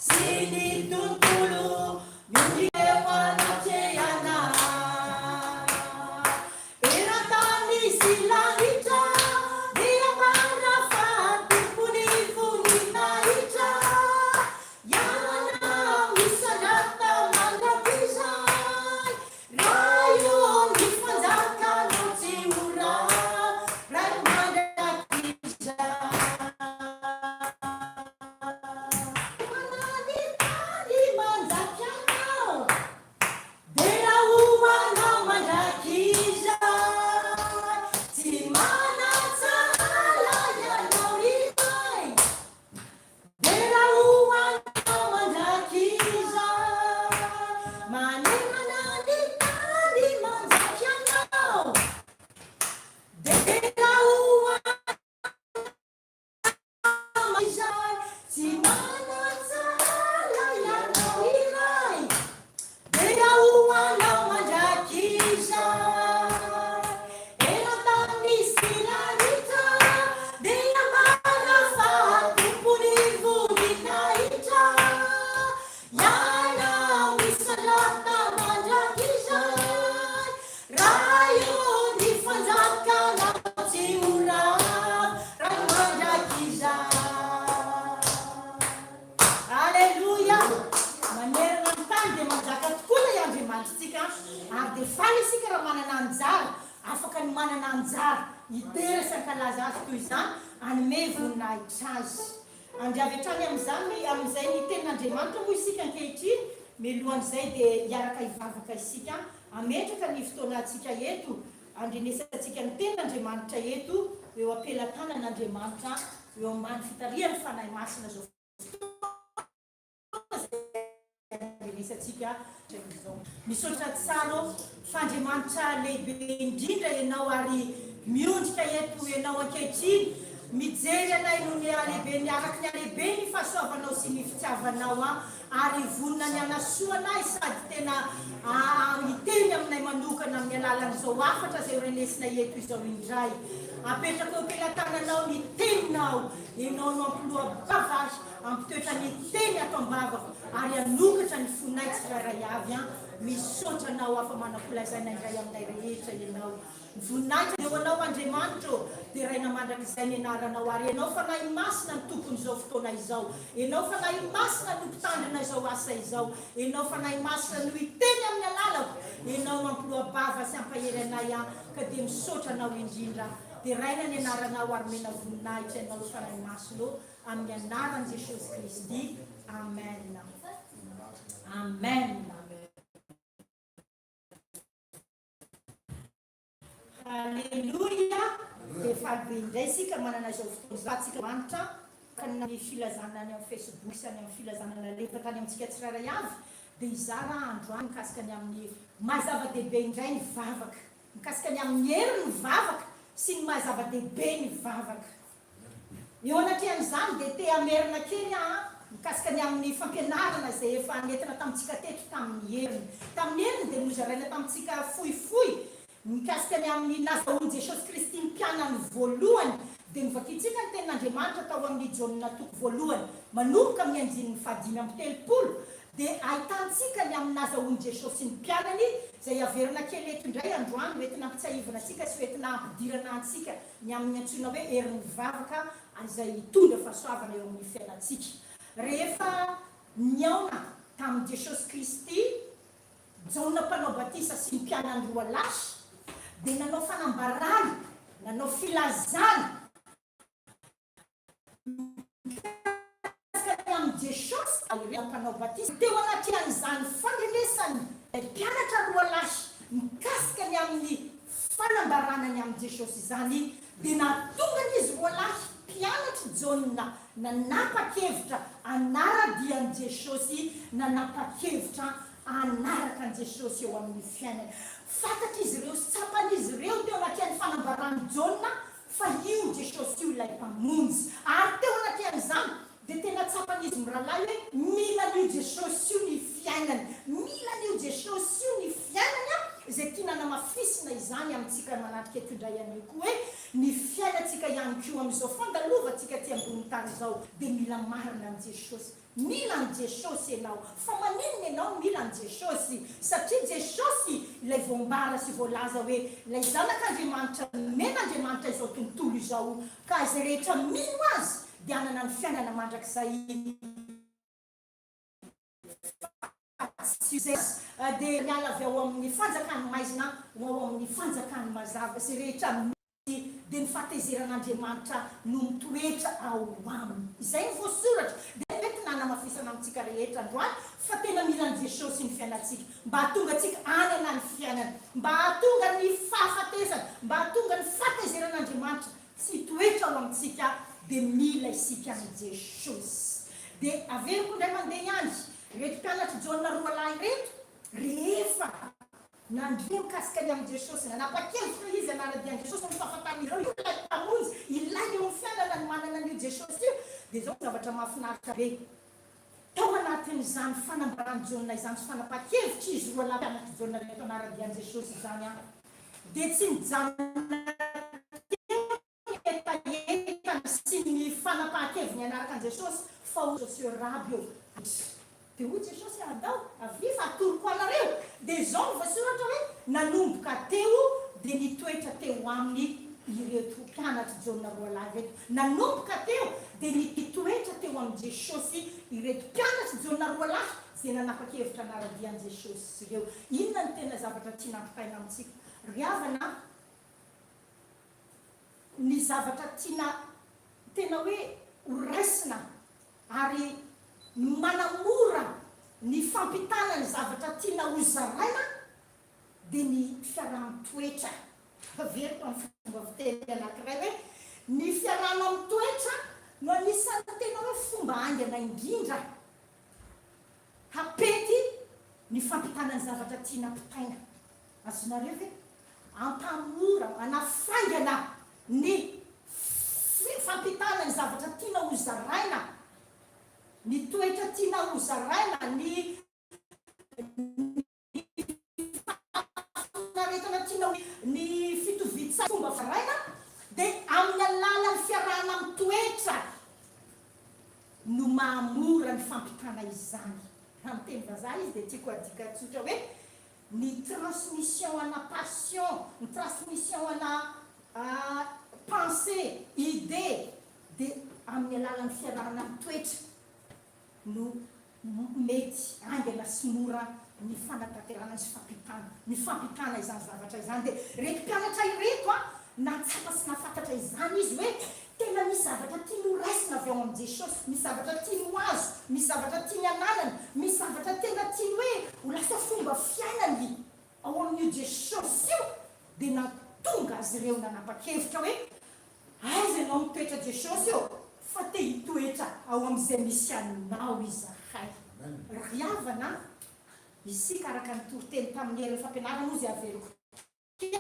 Sy ny tontolo miondrika eo anatrehanao. Eran-tany sy lanitra dia ambara fa Tompon'ny voninahitra. Ianao misandrata mandrakizay. Ray ô, ny fanjakanao tsy ho rava, Ray mandrakizay. Manany tany manjaka Ianao, Dera ho Anao mandrakizay. Tsy manan-tsahala Ianao ry Ray. Dera ho Anao mandrakizay. Manerana ny tany manjaka Ianao. Dera ho Anao mandrakizay. Tsy manan-tsahala Ianao iray. Dera ho Anao mandrakizay. Eran-tany sy lanitra dia ambara fa Tompon'ny voninahitra. Ianao misandrata mandrakizay. Ray ô, ny fanjakanao tsy ho rava, Ray mandrakizay. Aleloia! Manerana ny tany dia manjaka tokoa ilay Andriamanitritsika, ary dia faly isika raha manana anjara, afaka ny manana anjara hidera sy hankalaza Azy toy izany, hanome voninahitra Azy. Handre avy hatrany amin'izany, amin'izay ny Tenin'Andriamanitra moa isika ankehitriny, mialohan'izay dia hiaraka hivavaka isika, hametraka ny fotoanantsika eto, handrenesantsika ny Tenin'Andriamanitra eto, eo am-pelatanan'Andriamanitra, eo ambany fitarihan'ny Fanahy Masina izao fotoana izay andrenesantsika izao. Misaotra tsara ô fa Andriamanitra lehibe indrindra Ianao ary miondrika eto Ianao ankehitriny mijery anay noho ny halehiben'ny araky ny halehiben'ny fahasoavanao sy ny fitiavanao an ary vonona ny hanasoa anay sady tena hiteny aminay manokana amin'ny alalan'izao hafatra izay horenesinay eto izao indray. Apetrako eo am-pelatananao ny teninao. Ianao no hampiloa-bava ahy, hampitoetra ny teny ato am-bavako ary hanokatra ny fonay tsirairay avy an. Misaotra Anao aho fa manan-kolazaina indray aminay rehetra Ianao. Ny voninahitra dia ho Anao Andriamanitra ô, deraina mandrakizay ny anaranao ary Ianao Fanahy Masina no tompon'izao fotoana izao, Ianao Fanahy Masina no mpitandrina izao asa izao, Ianao Fanahy Masina no hiteny amin'ny alalako, Ianao no hampiloa-bava sy hampahery anay aho ka dia misaotra Anao indrindra, deraina ny anaranao ary omena voninahitra Ianao ry Fanahy Masina ô, amin'ny anaran'i Jesosy Kristy, Amen. Amen. Haleloia! Dia faly be indray isika manana izao fotoana izao antsika Andriamanitra ka ny filazana any amin'ny Facebook sy any amin'ny filazana nalefa tany amintsika tsirairay avy dia hizara androany mikasika ny amin'ny maha zava-dehibe indray ny vavaka, mikasika ny amin'ny herin'ny vavaka sy ny maha zava-dehibe ny vavaka. Eo anatrehan'izany dia te hamerina kely aho mikasika ny amin'ny fampianarana izay efa nentina tamintsika teto tamin'ny heriny. Tamin'ny heriny dia nozaraina tamintsika fohifohy mikasika ny amin'ny nazahoan'i Jesosy Kristy ny mpianany voalohany. Dia novakintsika ny tenin'Andriamanitra tao amin'ny Jaona toko voalohany manomboka amin'ny andininy fahadimy amby telopolo dia ahitantsika ny amin'ny nazahoan'i Jesosy ny mpianany izay averina kely eto indray androany ho entina hampitsahivana antsika sy ho entina hampidirana antsika ny amin'ny antsoina hoe herin'ny vavaka izay hitondra fahasoavana eo amin'ny fiainantsika. Rehefa nihaona tamin'i Jesosy Kristy, Jaona Mpanao Batisa sy ny mpianany roa lahy, dia nanao fanambarana, nanao filazana mikasika ny amin'i Jesosy ireo mpanao batisa. Teo anatrehan'izany fandrenesan'ny mpianatra roa lahy mikasika ny amin'ny fanambarana ny amin'i Jesosy izany, dia nahatonga an'izy roa lahy mpianatr'i Jaona nanapa-kevitra hanara-dia an'i Jesosy, nanapa-kevitra hanaraka an'i Jesosy eo amin'ny fiainany. Fantatr'izy ireo sy tsapan'izy ireo teo anatrehan'ny fanambaran'i Jaona Fa io Jesosy io ilay Mpamonjy. Ary teo anatrehan'izany, dia tena tsapan'izy mirahalahy hoe mila an'io Jesosy io ny fiainany. Mila an'io Jesosy io ny fiainany an, Izay tiana hanamafisina izany amintsika manatrika eto indray anio koa hoe ny fiainantsika ihany koa amin'izao fandalovantsika aty ambonin'ny tany izao dia mila marina an'i Jesosy. Mila an'i Jesosy ianao. Fa maninona ianao no mila an'i Jesosy? Satria Jesosy ilay voambara sy voalaza hoe ilay Zanak'Andriamanitra nomen'Andriamanitra izao tontolo izao ka izay rehetra mino Azy dia hanana ny fiainana mandrakizay. Fa tsy izay dia miala avy ao amin'ny fanjakan'ny maizina ho ao amin'ny fanjakan'ny mazava. Izay rehetra misy dia ny fahatezeran'Andriamanitra no mitoetra ao aminy. Izay no voasoratra. Dia entina hanamafisana amintsika rehetra androany fa tena mila an'i Jesosy ny fiainantsika. Mba hahatonga antsika hanana ny fiainana. Mba hahatonga ny fahafatesana, mba hahatonga ny fahatezeran'Andriamanitra tsy hitoetra ao amintsika dia mila isika an'i Jesosy. Dia averiko indray mandeha ihany, ireto mpianatr'i Jaona roalahy ireto, rehefa nandre mikasika ny amin'i Jesosy, nanapa-kevitra izy hanara-dia an'i Jesosy noho ny fahafantaran'izy ireo io ilay Mpamonjy, ilaina eo amin'ny fiainana ny manana an'io Jesosy io, dia izao ny zavatra mahafinaritra be, tao anatin'izany fanambaran'i Jaona izany sy fanapahan-kevitr'izy roalahy mpianatr'i Jaona ireto hanara-dia an'i Jesosy izany, dia tsy nijanona teo ny hetahetany sy ny fanapahan-keviny hanaraka an'i Jesosy, fa hoy Jesosy hoe, Raby ô, dia hoy Jesosy, Andao, avia fa atoroko anareo. Dia izao no voasoratra hoe, Nanomboka teo dia nitoetra teo aminy ireto mpianatr'i Jaona roalahy ireto. Nanomboka teo dia nitoetra teo amin'i Jesosy ireto mpianatr'i Jaona roalahy izay nanapa-kevitra hanara-dia an'i Jesosy ireo. Inona no tena zavatra tiana ampitaina amintsika? Ry havana a, ny zavatra tiana tena hoe ho raisina ary manamora ny fampitana ny zavatra tiana ho zaraina dia ny fiaraha-mitoetra. Averiko amin'ny fomba fiteny anankiray hoe ny fiarahana mitoetra no anisan'ny tena hoe fomba haingana indrindra Hapety ny fampitana ny zavatra tiana ampitaina. Azonareo ve? Ampamora, manafaingana ny fampitana ny zavatra tiana ho zaraina, ny toetra tiana ho zaraina, ny fahafinaretana tiana ho, ny fitovian-tsaina, fomba zaraina, dia amin'ny alalan'ny fiarahana mitoetra no mahamora ny fampitana izany. Raha miteny vazaha izy dia tiako adika tsotra hoe ny transmission ana passion, ny transmission ana pensée, idée dia amin'ny alalan'ny fiarahana mitoetra no mety haingana sy mora ny fanatanterahana sy fampitana ny fampitana izany zavatra izany. Dia ireto mpianatra ireto an, nahatsapa sy nahafantatra izany izy hoe tena misy zavatra tiany ho raisina avy ao amin'i Jesosy, misy zavatra tiany ho azo, misy zavatra tiany hananana, misy zavatra tena tiany hoe ho lasa fomba fiainany ao amin'io Jesosy io. Dia nahatonga azy ireo nanapa-kevitra hoe Aiza ianao mitoetra Jesosy ô fa te hitoetra ao amin'izay misy anao izahay. Ry havana a, isika araka ny toriteny tamin'ny herin'ny fampianarana moa izay averiko kely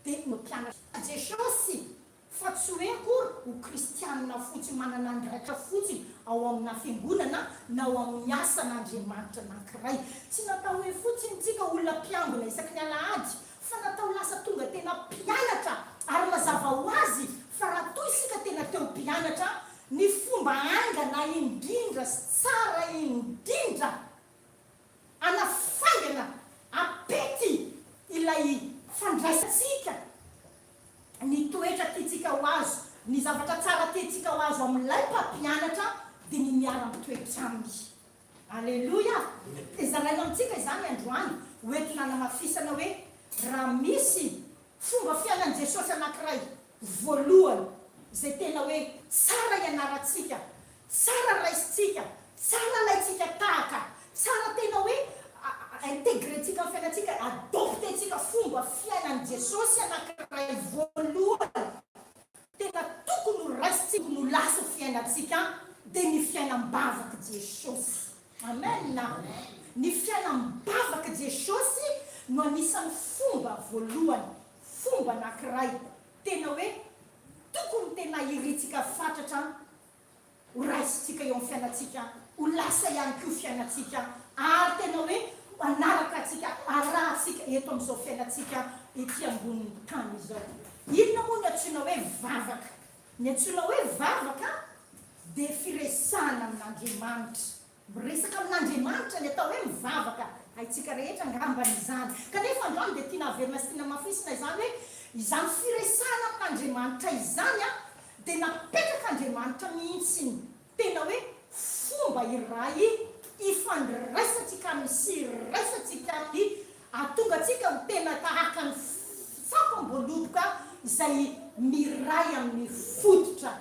dia mpianatr'i Jesosy Fa tsy hoe akory ho kristianina fotsiny manana andraikitra fotsiny ao amina fiangonana na ao amin'ny asan'Andriamanitra anankiray. Tsy natao hoe fotsiny tsika olona mpiangona isaky ny alahady fa natao lasa tonga tena mpianatra ary mazava ho azy fa raha toa isika tena te ho mpianatra ny fomba haingana indrindra sy tsara indrindra hanafaingana apety ilay fandraisantsika ny toetra tiantsika ho azo, ny zavatra tsara tiantsika ho azo amin'ilay Mpampianatra dia ny miara-mitoetra aminy. Aleloia! Dia zaraina amintsika izany androany ho entina hanamafisana hoe raha misy fomba fiainan'i Jesosy anankiray voalohany izay tena hoe tsara ianarantsika, tsara raisintsika, tsara alaintsika tahaka, tsara tena hoe integrer-tsika amin'ny fiainantsika, adopter-tsika fomba fiainan'i Jesosy anankiray voalohany tena tokony ho raisintsika, tokony ho lasa fiainantsika dia ny fiainam-bavak'i Jesosy. Amen! Ny fiainam-bavak'i Jesosy no anisan'ny fomba voalohany, fomba anankiray tena hoe tokony tena irintsika fatratra ho raisintsika eo amin'ny fiainantsika, ho lasa ihany koa fiainantsika ary tena hoe manaraka antsika, arahantsika eto amin'izao fiainantsika ety ambonin'ny tany izao. Inona moa ny antsoina hoe vavaka? Ny antsoina hoe vavaka dia firesahana amin'Andriamanitra. Miresaka amin'Andriamanitra ny atao hoe mivavaka. Haintsika rehetra angambany izany. Kanefa androany dia tiana averina sy tiana hamafisina izany hoe izany firesahana amin'Andriamanitra izany dia napetrak'Andriamanitra mihitsy ny tena hoe fomba iray ifandraisantsika aminy sy iraisantsika aminy hahatonga antsika ho tena tahaka ny sampam-boaloboka izay miray amin'ny fototra.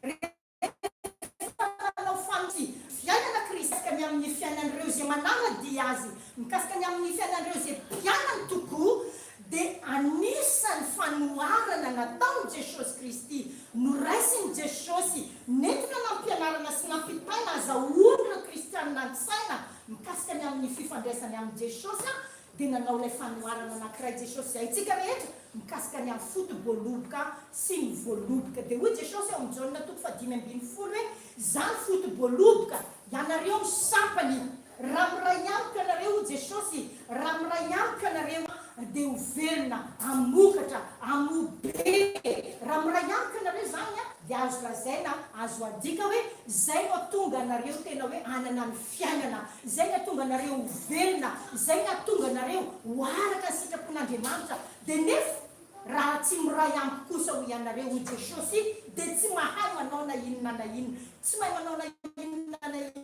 Rehefa nanao fanompoana fiainana Kristy ny amin'ny fiainan'ireo izay manara-dia Azy, mikasika ny amin'ny fiainan'ireo izay mpianany tokoa, dia anisan'ny fanoharana nataon'i Jesosy Kristy, noraisin'i Jesosy, nentina nampianarana sy nampitaina azahoan'ireo kristianina an-tsaina mikasika ny amin'ny fifandraisany amin'i Jesosy, dia nanao ilay fanoharana anankiray Jesosy izay haintsika rehetra mikasika ny amin'ny foto-boaloboka sy ny voaloboka. Dia hoy Jesosy ao amin'ny Jaona toko faha-15 hoe, Izaho no foto-boaloboka, ianareo no sampany. Raha miray amiko ianareo, hoy Jesosy, raha miray amiko ianareo, dia ho velona, hamokatra, hamoa be. Raha miray amiko ianareo izany, dia azo lazaina, azo adika hoe, izay no hahatonga anareo tena hoe hanana ny fiainana. Izay no hahatonga anareo ho velona, izay no hahatonga anareo ho araka ny sitrapon'Andriamanitra. Dia nefa, raha tsy miray amiko kosa hoy ianareo, hoy Jesosy, dia tsy mahay manao na inona na inona. Tsy mahay manao na inona na inona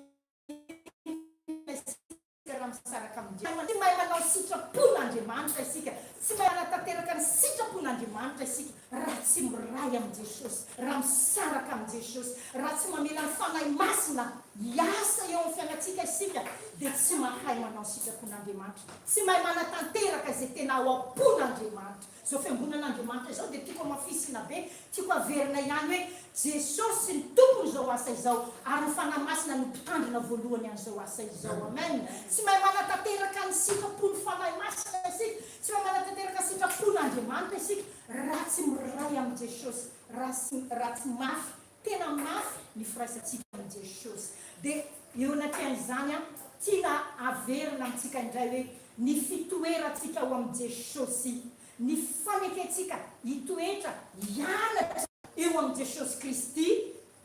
isika raha misaraka amin'i Jesosy. Tsy mahay manao sitrapon'Andriamanitra isika. Tsy mahay manatanteraka ny sitrapon'Andriamanitra isika raha tsy miray amin'i Jesosy, raha misaraka amin'i Jesosy, raha tsy mamela ny Fanahy Masina hiasa eo amin'ny fiainantsika isika dia tsy mahay manao ny sitrapon'Andriamanitra, tsy mahay manatanteraka izay tena ao am-pon'Andriamanitra. Izao fiangonan'Andriamanitra izao dia tiako hamafisina be, tiako haverina ihany hoe Jesosy no Tompon'izao asa izao ary ny Fanahy Masina no mpitandrina voalohany an'izao asa izao. Amen. Tsy mahay manatanteraka ny sitrapon'ny Fanahy Masina isika, tsy mahay manatanteraka ny sitrapon'Andriamanitra isika raha tsy miray amin'i Jesosy, raha raha tsy mafy, tena mafy ny firaisantsika amin'i Jesosy. Dia eo anatrehan'izany, tiana haverina amintsika indray hoe ny fitoerantsika ao amin'i Jesosy, ny fanekentsika hitoetra, hianatra eo amin'i Jesosy Kristy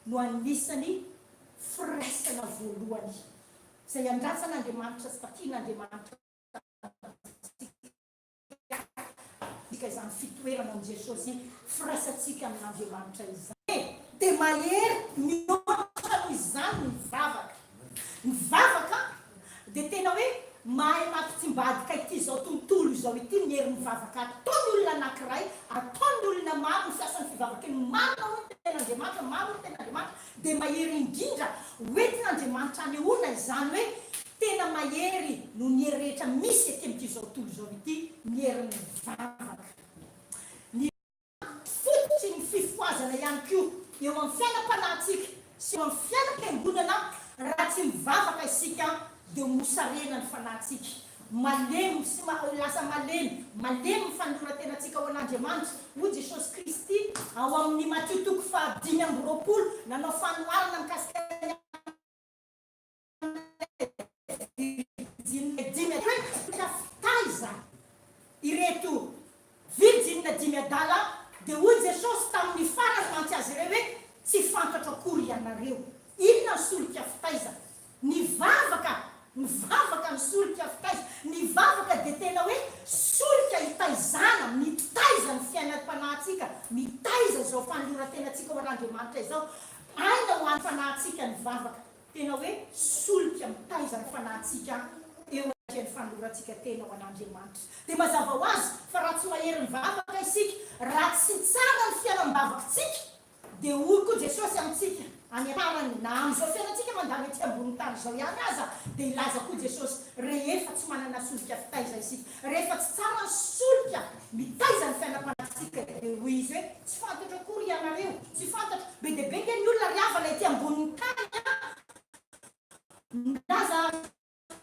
no anisan'ny firaisana voalohany izay andrasan'Andriamanitra sy takian'Andriamanitra amintsika. Midika izany fitoerana amin'i Jesosy, firaisantsika amin'Andriamanitra izany. Dia mahery mihoatra noho izany ny vavaka. Ny vavaka dia tena hoe mahay mampitsimbadika ity izao tontolo izao ity ny herin'ny vavaka ataon'ny olona anankiray, ataon'ny olona maro, ny fiasan'ny fivavaky ny marina hoy ny tenin'Andriamanitra, maro hoy ny tenin'Andriamanitra, dia mahery indrindra hoentin'Andriamanitra hanehoana izany hoe Tena mahery noho ny hery rehetra misy ety amin'ity izao tontolo izao ity ny herin'ny vavaka. Ny fototry ny fifohazana ihany koa eo amin'ny fiainam-panahintsika sy eo amin'ny fiainam-piangonana, raha tsy mivavaka isika dia ho mosarena ny fanahintsika, malemy sy lasa malemy, malemy ny fanoloran-tenantsika ho an'Andriamanitra. Hoy Jesosy Kristy ao amin'ny Matio toko faha-25, nanao fanoharana mikasika ny Virjinina dimy adala taiza ireto virjinina dimy adala? Dia hoy Jesosy tamin'ny farany mantsy azy ireo hoe, Tsy fantatro akory ianareo. Inona ny solika fitaiza? Ny vavaka, ny vavaka no solika fitaiza. Ny vavaka dia tena hoe solika itaizana, mitaiza ny fiainam-panahintsika, mitaiza izao fanoloran-tenantsika ho an'Andriamanitra izao. Aina ho an'ny fanahintsika ny vavaka. Tena hoe solika mitaiza ny fanahintsika eo anatrehan'ny fanolorantsika tena ho an'Andriamanitra. Dia mazava ho azy fa raha tsy mahery ny vavaka isika, raha tsy tsara ny fiainam-bavakitsika, dia hoy koa Jesosy amintsika any am-parany, na amin'izao fiainantsika mandalo ety ambonin'ny tany izao ihany aza, dia hilaza koa Jesosy, rehefa tsy manana solika fitaiza isika, rehefa tsy tsara ny solika mitaiza ny fiainam-panahintsika, dia hoy Izy hoe, Tsy fantatro akory ianareo, tsy fantatro. Be dia be ange ny olona ry havana ety ambonin'ny tany an! Milaza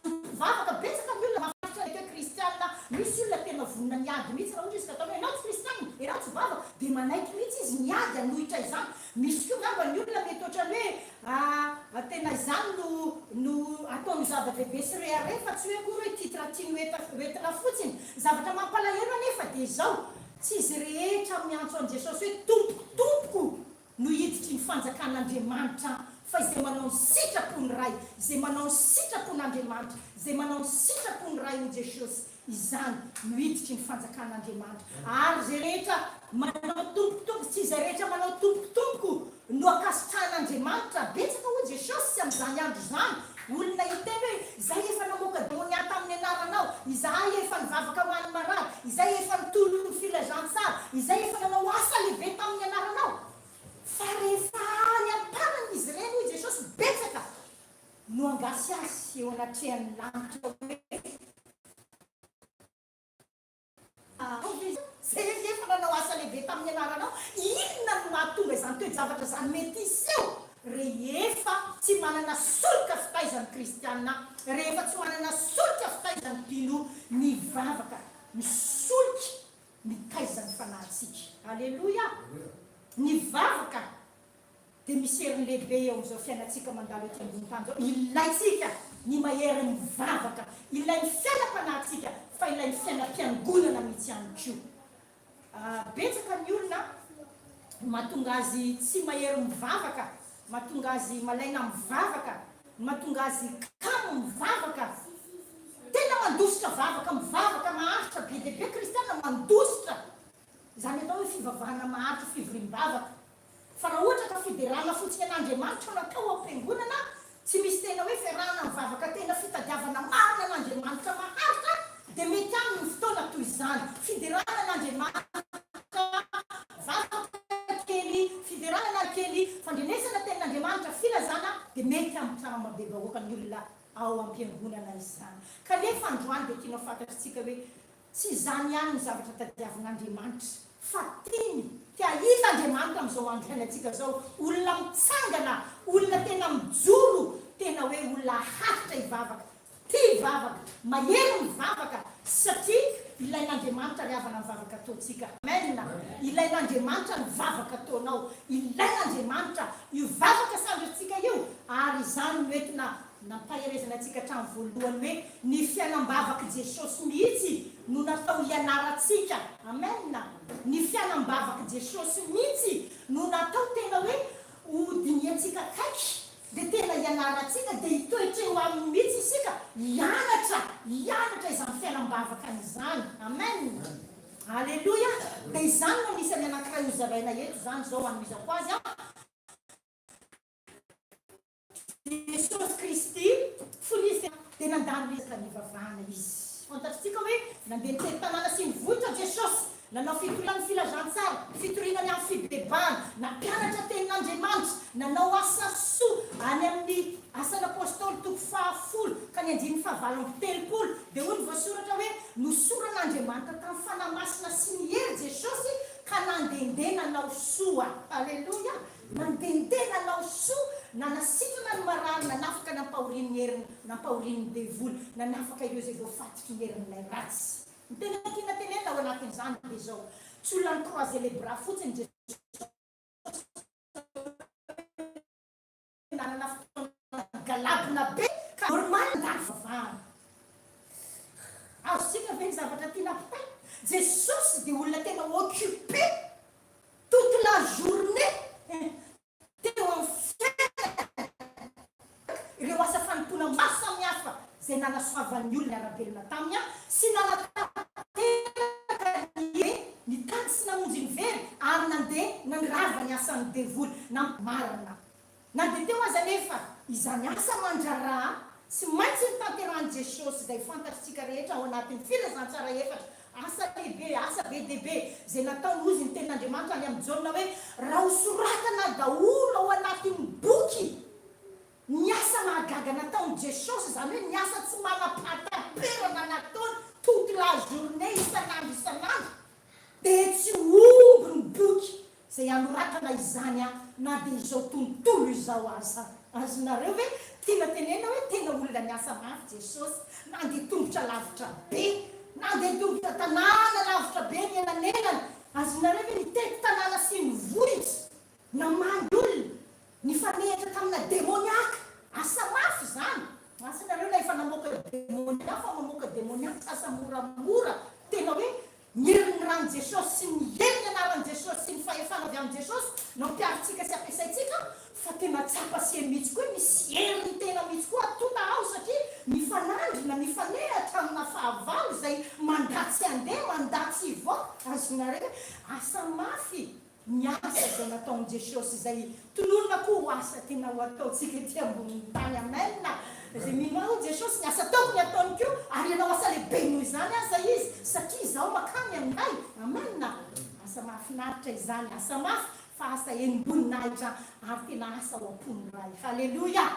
mpivavaka, betsaka ny olona mahafinaritra ny hoe kristiana, misy olona tena vonona ny hiady mihitsy raha ohatra izy ka ataony hoe ianao tsy kristiana, ianao tsy vavaka, dia manaiky mihitsy izy miady hanohitra izany. Misy koa angamba ny olona mety ohatran'ny hoe tena izany no no ataony. no zava-dehibe sy rehareha fa tsy hoe akory hoe titre tiany ho entina fotsiny. Ny zavatra mampalahelo anefa dia izao, tsy izy rehetra miantso an'i Jesosy hoe Tompoko, Tompoko no hiditry ny fanjakan'Andriamanitra fa izay manao ny sitrapon'ny Ray, izay manao ny sitrapon'Andriamanitra, izay manao ny sitrapon'ny Ray hoy Jesosy, izany no hiditry ny fanjakan'Andriamanitra. Ary izay rehetra manao Tompoko, Tompoko, tsy izay rehetra manao Tompoko, Tompoko no ankasitrahan'Andriamanitra. Betsaka hoy Jesosy amin'izany andro izany, olona hiteny hoe, Izahay efa namoaka demonia tamin'ny anaranao, izahay efa nivavaka ho an'ny marary, izahay efa nitory ny filazantsara, izahay efa nanao asa lehibe tamin'ny anaranao. Fa rehefa any am-parany izy ireny, hoy Jesosy, betsaka no hangasy azy eo anatrehan'ny lanitra hoe, Izay anie efa nanao asa lehibe tamin'ny anaranao, inona no mahatonga izany toe-javatra izany mety hiseho? Rehefa tsy manana solika fitaizan'ny kristiana, rehefa tsy manana solika fitaizan'ny mpino, ny vavaka, ny solika mitaiza ny fanahintsika. Aleloia! Ny vavaka dia misy heriny lehibe eo amin'izao fiainantsika mandalo ety ambony tany izao. Ilaintsika ny maherin'ny vavaka, ilain'ny fiainam-panahintsika, fa ilain'ny fiainam-piangonana mihitsy ihany koa. Betsaka ny olona mahatonga azy tsy mahery mivavaka, mahatonga azy malaina mivavaka, mahatonga azy kamo mivavaka. Tena mandositra vavaka, mivavaka maharitra be dia be kristiana mandositra. Izany atao hoe fivavahana maharitra, fivoriam-bavaka. Fa raha ohatra ka fiderana fotsiny an'Andriamanitra no atao ao am-piangonana, tsy misy tena hoe fiarahana mivavaka tena fitadiavana marina an'Andriamanitra maharitra, dia mety aminy ny fotoana toy izany. Fiderana an'Andriamanitra, vavaka kely, fiderana kely, fandrenesana tenin'Andriamanitra, filazana, dia mety amin'ny trano-be-bahoaka ny olona ao am-piangonana izany. Kanefa androany dia tiana ho fantatr'tsika hoe Tsy izany ihany ny zavatra tadiavin'Andriamanitra, fa tiany, te hahita Andriamanitra amin'izao andro iainantsika izao, olona mitsangana, olona tena mijoro, tena hoe olona haharitra hivavaka, tia hivavaka, mahery mivavaka, satria ilain'Andriamanitra ry havana ny vavaka ataontsika. Amen! Ilain'Andriamanitra ny vavaka ataonao, ilain'Andriamanitra io vavaka sandrintsika io, ary izany no entina Nampaherezana antsika hatramin'ny voalohany hoe ny fiainam-bavak'i Jesosy mihitsy no natao hianarantsika. Amen! Ny fiainam-bavak'i Jesosy mihitsy no natao tena hoe ho dinihantsika akaiky, dia tena hianarantsika, dia hitoetra eo aminy mihitsy isika, hianatra, hianatra izany fiainam-bavaka izany. Amen! Aleloia! Dia izany no anisan'ny anankiray hozaraina eto izany izao hanohizako azy an. Jesosy Kristy, fony Izy tena, dia nandalo resaka nivavahana Izy. Fantatritsika hoe nandeha nitety tanàna sy ny vohitra Jesosy, nanao fitoriana ny filazantsara, fitoriana ny amin'ny fibebahana, nampianatra tenin'Andriamanitra, nanao asa soa. Any amin'ny Asan'Apostoly toko fahafolo ka ny andininy fahavalo amby telopolo, dia hoy ny voasoratra hoe, Nosoran'Andriamanitra tamin'ny Fanahy Masina sy ny hery Jesosy ka nandehandeha nanao soa. Aleloia! Nandehandeha nanao soa, nanasitrana ny marary, nanafaka ny ampahorian'ny heriny, nampahorian'ny devoly, nanafaka ireo izay voafatotry ny herin'ilay ratsy. Ny tena tiana tenenina ao anatin'izany dia izao, tsy olona ni-croiser les bras fotsiny Jesosy hoe nanana fotoana galabona be ka normal nandany fivavahana. Azontsika ve ny zavatra tiana ampitaina? Jesosy dia olona tena occupé toute la journée teo amin'ny fiainany, ireo asa fanompoana maro samihafa izay nanasoavan'ny olona niara-belona taminy sy nanatanteraka ny hoe nitady sy namonjy ny very ary nandeha nandrava ny asan'ny devoly nampimarina Na dia teo aza anefa izany asa aman-draharaha tsy maintsy notanterahin'i Jesosy izay fantatr'tsika rehetra ao anatin'ny Filazantsara efatra, asa lehibe, asa be dia be, izay nataony, hozy ny Tenin'Andriamanitra any amin'i Jaona hoe, Raha hosoratana daholo ao anatin'ny boky ny asa mahagaga nataon'i Jesosy, izany hoe ny asa tsy manam-pahataperana nataony toute la journée, isan'andro isan'andro, dia tsy ho omby ny boky izay hanoratana izany aho na dia izao tontolo izao aza. Azonareo ve tiana tenenina hoe tena olona niasa mafy Jesosy, nandeha tongotra lavitra be, nandeha tongotra tanàna lavitra be ny elanelany, azonareo ve nitety tanàna sy ny vohitra, namaly olona, nifanehatra tamina demoniaka, asa mafy izany. Asa nareo na efa namoaka demonia fa mamoaka demonia tsy asa moramora tena hoe ny herin'ny ran'i Jesosy sy ny herin'ny anaran'i Jesosy sy ny fahefana avy amin'i Jesosy no ampiharintsika sy ampiasaintsika fa tena tsapa sy heno mihitsy koa hoe misy herin'ny tena mihitsy koa atonta ao satria mifanandrina mifanehatra amina fahavalo izay mandà tsy handeha mandà tsy hivoaka azonareo hoe asa mafy Ny asa izay nataon'i Jesosy izay tononina koa ho asa tena ho ataontsika ety ambonin'ny tany. Amen! Izay mino Ahy, hoy Jesosy, ny asa ataoko ny ataony koa, ary hanao asa lehibe noho izany aza izy, satria Izaho mankany amin'ny Ray. Amen! Asa mahafinaritra izany, asa mafy, fa asa henim-boninahitra ary tena asa ao am-pon'ny Ray. Haleloia!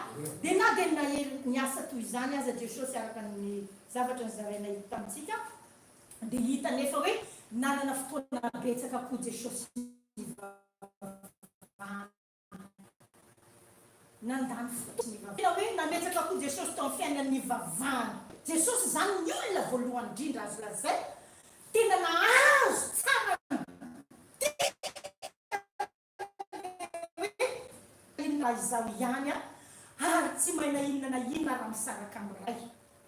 Dia na dia nahery niasa toy izany aza Jesosy araka ny zavatra nozaraina eto tamintsika, Dia hita anefa hoe nanana fotoana betsaka koa Jesosy nivavahana. Nandany fotoana nivavahana. Tena hoe nametraka koa Jesosy tao amin'ny fiainany nivavahana. Jesosy izany ny olona voalohany indrindra azo lazaina tena nahazo tsara ny hoe inona izaho ihany aho ary tsy mahay na inona na inona raha misaraka amin'ny Ray.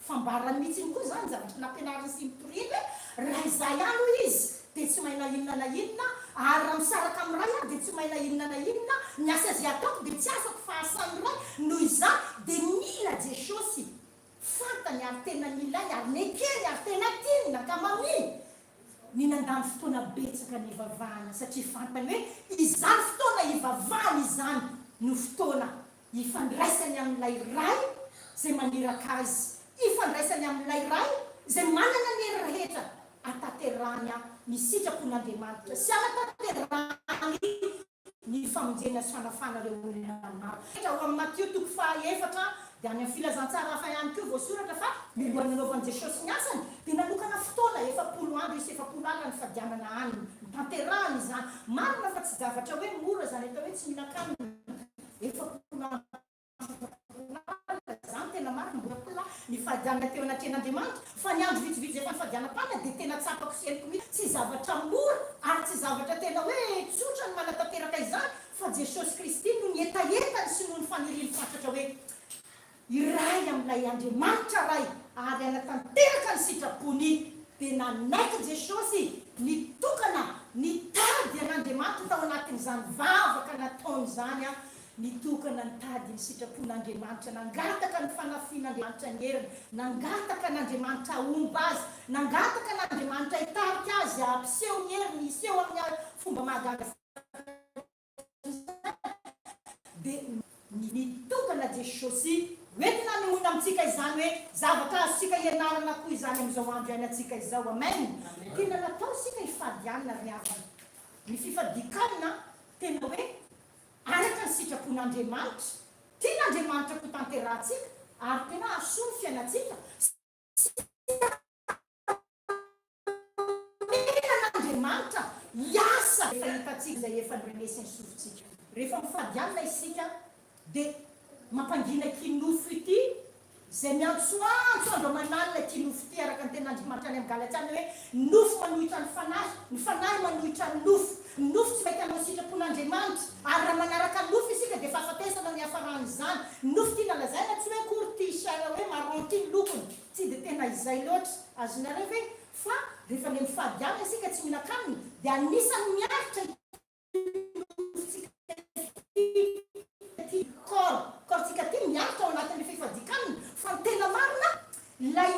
Fambarany mihitsy iny koa izany zavatra nampianariny sy nitoriany hoe raha izaho ihany hoy izy dia tsy mahay na inona na inona ary raha misaraka amin'ny Ray aho dia tsy mahay na inona na inona, ny asa izay ataoko dia tsy asako fa asan'ny Ray, noho izany dia mila Jesosy fantany ary tena nilainy ary nekeny ary tena tiany nankamamiany ny nandany fotoana betsaka nivavahana satria fantany hoe izany fotoana hivavahana izany no fotoana hifandraisany amin'ilay Ray izay maniraka azy, hifandraisany amin'ilay Ray izay manana ny hery rehetra hahatanterahany ny sitrapon'Andriamanitra sy hanatanterahany ny famonjena sy fanafahana ireo olona maro. Ao amin'ny Matio toko faha-efatra dia any amin'ny filazantsara hafa ihany koa voasoratra fa mialohan'ny nanaovan'i Jesosy ny asany dia nanokana fotoana 40 andro sy 40 alina nifadianana hanina. Notanterahiny izany. Marina fa tsy zavatra hoe mora izany atao hoe tsy mihinan-kanina 40 andro. Izany tena marina, mbola koa ny fahadianana teo anatrehan'Andriamanitra, fa ny andro vitsivitsy izay efa nifadianam-panina dia tena tsapako sy henoko mihitsy, tsy zavatra mora ary tsy zavatra tena hoe tsotra ny manatanteraka izany, fa Jesosy Kristy noho ny hetahetany sy noho ny faniriany fatratra hoe hiray amin'ilay Andriamanitra Ray ary hanatanteraka ny sitrapony dia nanaiky Jesosy nitokana nitady an'Andriamanitra tao anatin'izany vavaka nataony izany Nitokana nitady ny sitrapon'Andriamanitra, nangataka ny fanafian'Andriamanitra ny heriny, nangataka an'Andriamanitra hahomba azy, nangataka an'Andriamanitra hitarika azy hampiseho ny heriny, hiseho amin'ny fomba mahagaga dia nitokana Jesosy hoentina hanehoana amintsika izany hoe zavatra azontsika ianarana koa izany amin'izao andro iainantsika izao. Amen. Tena natao isika hifady hanina ry havana. Ny fifadian-kanina tena hoe Araka ny sitrapon'Andriamanitra. Tian'Andriamanitra ko tanterahantsika ary tena hahasoa ny fiainantsika sy hamela an'Andriamanitra hiasa efa hitantsika izay efa norenesin'ny sofintsika. Rehefa mifady alina isika dia mampangina ity nofo ity Izay miantsoantso andro aman'alina ity nofo ity, araka ny tenin'Andriamanitra any amin'ny Galatiana hoe, Ny nofo manohitra ny fanahy, ny fanahy manohitra ny nofo. Ny nofo tsy mety hanao ny sitrapon'Andriamanitra, ary raha manaraka ny nofo isika dia fahafatesana no hiafaran'izany. Ny nofo tiana lazaina tsy hoe akory t-shirt hoe marron ity ny lokony, tsy dia tena izay loatra. Azonareo ve? Fa rehefa le mifady alina isika tsy mihinan-kanina dia anisan'ny miaritra ity nofontsika ity, corps, corps-tsika ity miaritra ao anatin'ilay fifadian-kanina, fa ny tena marina, ilay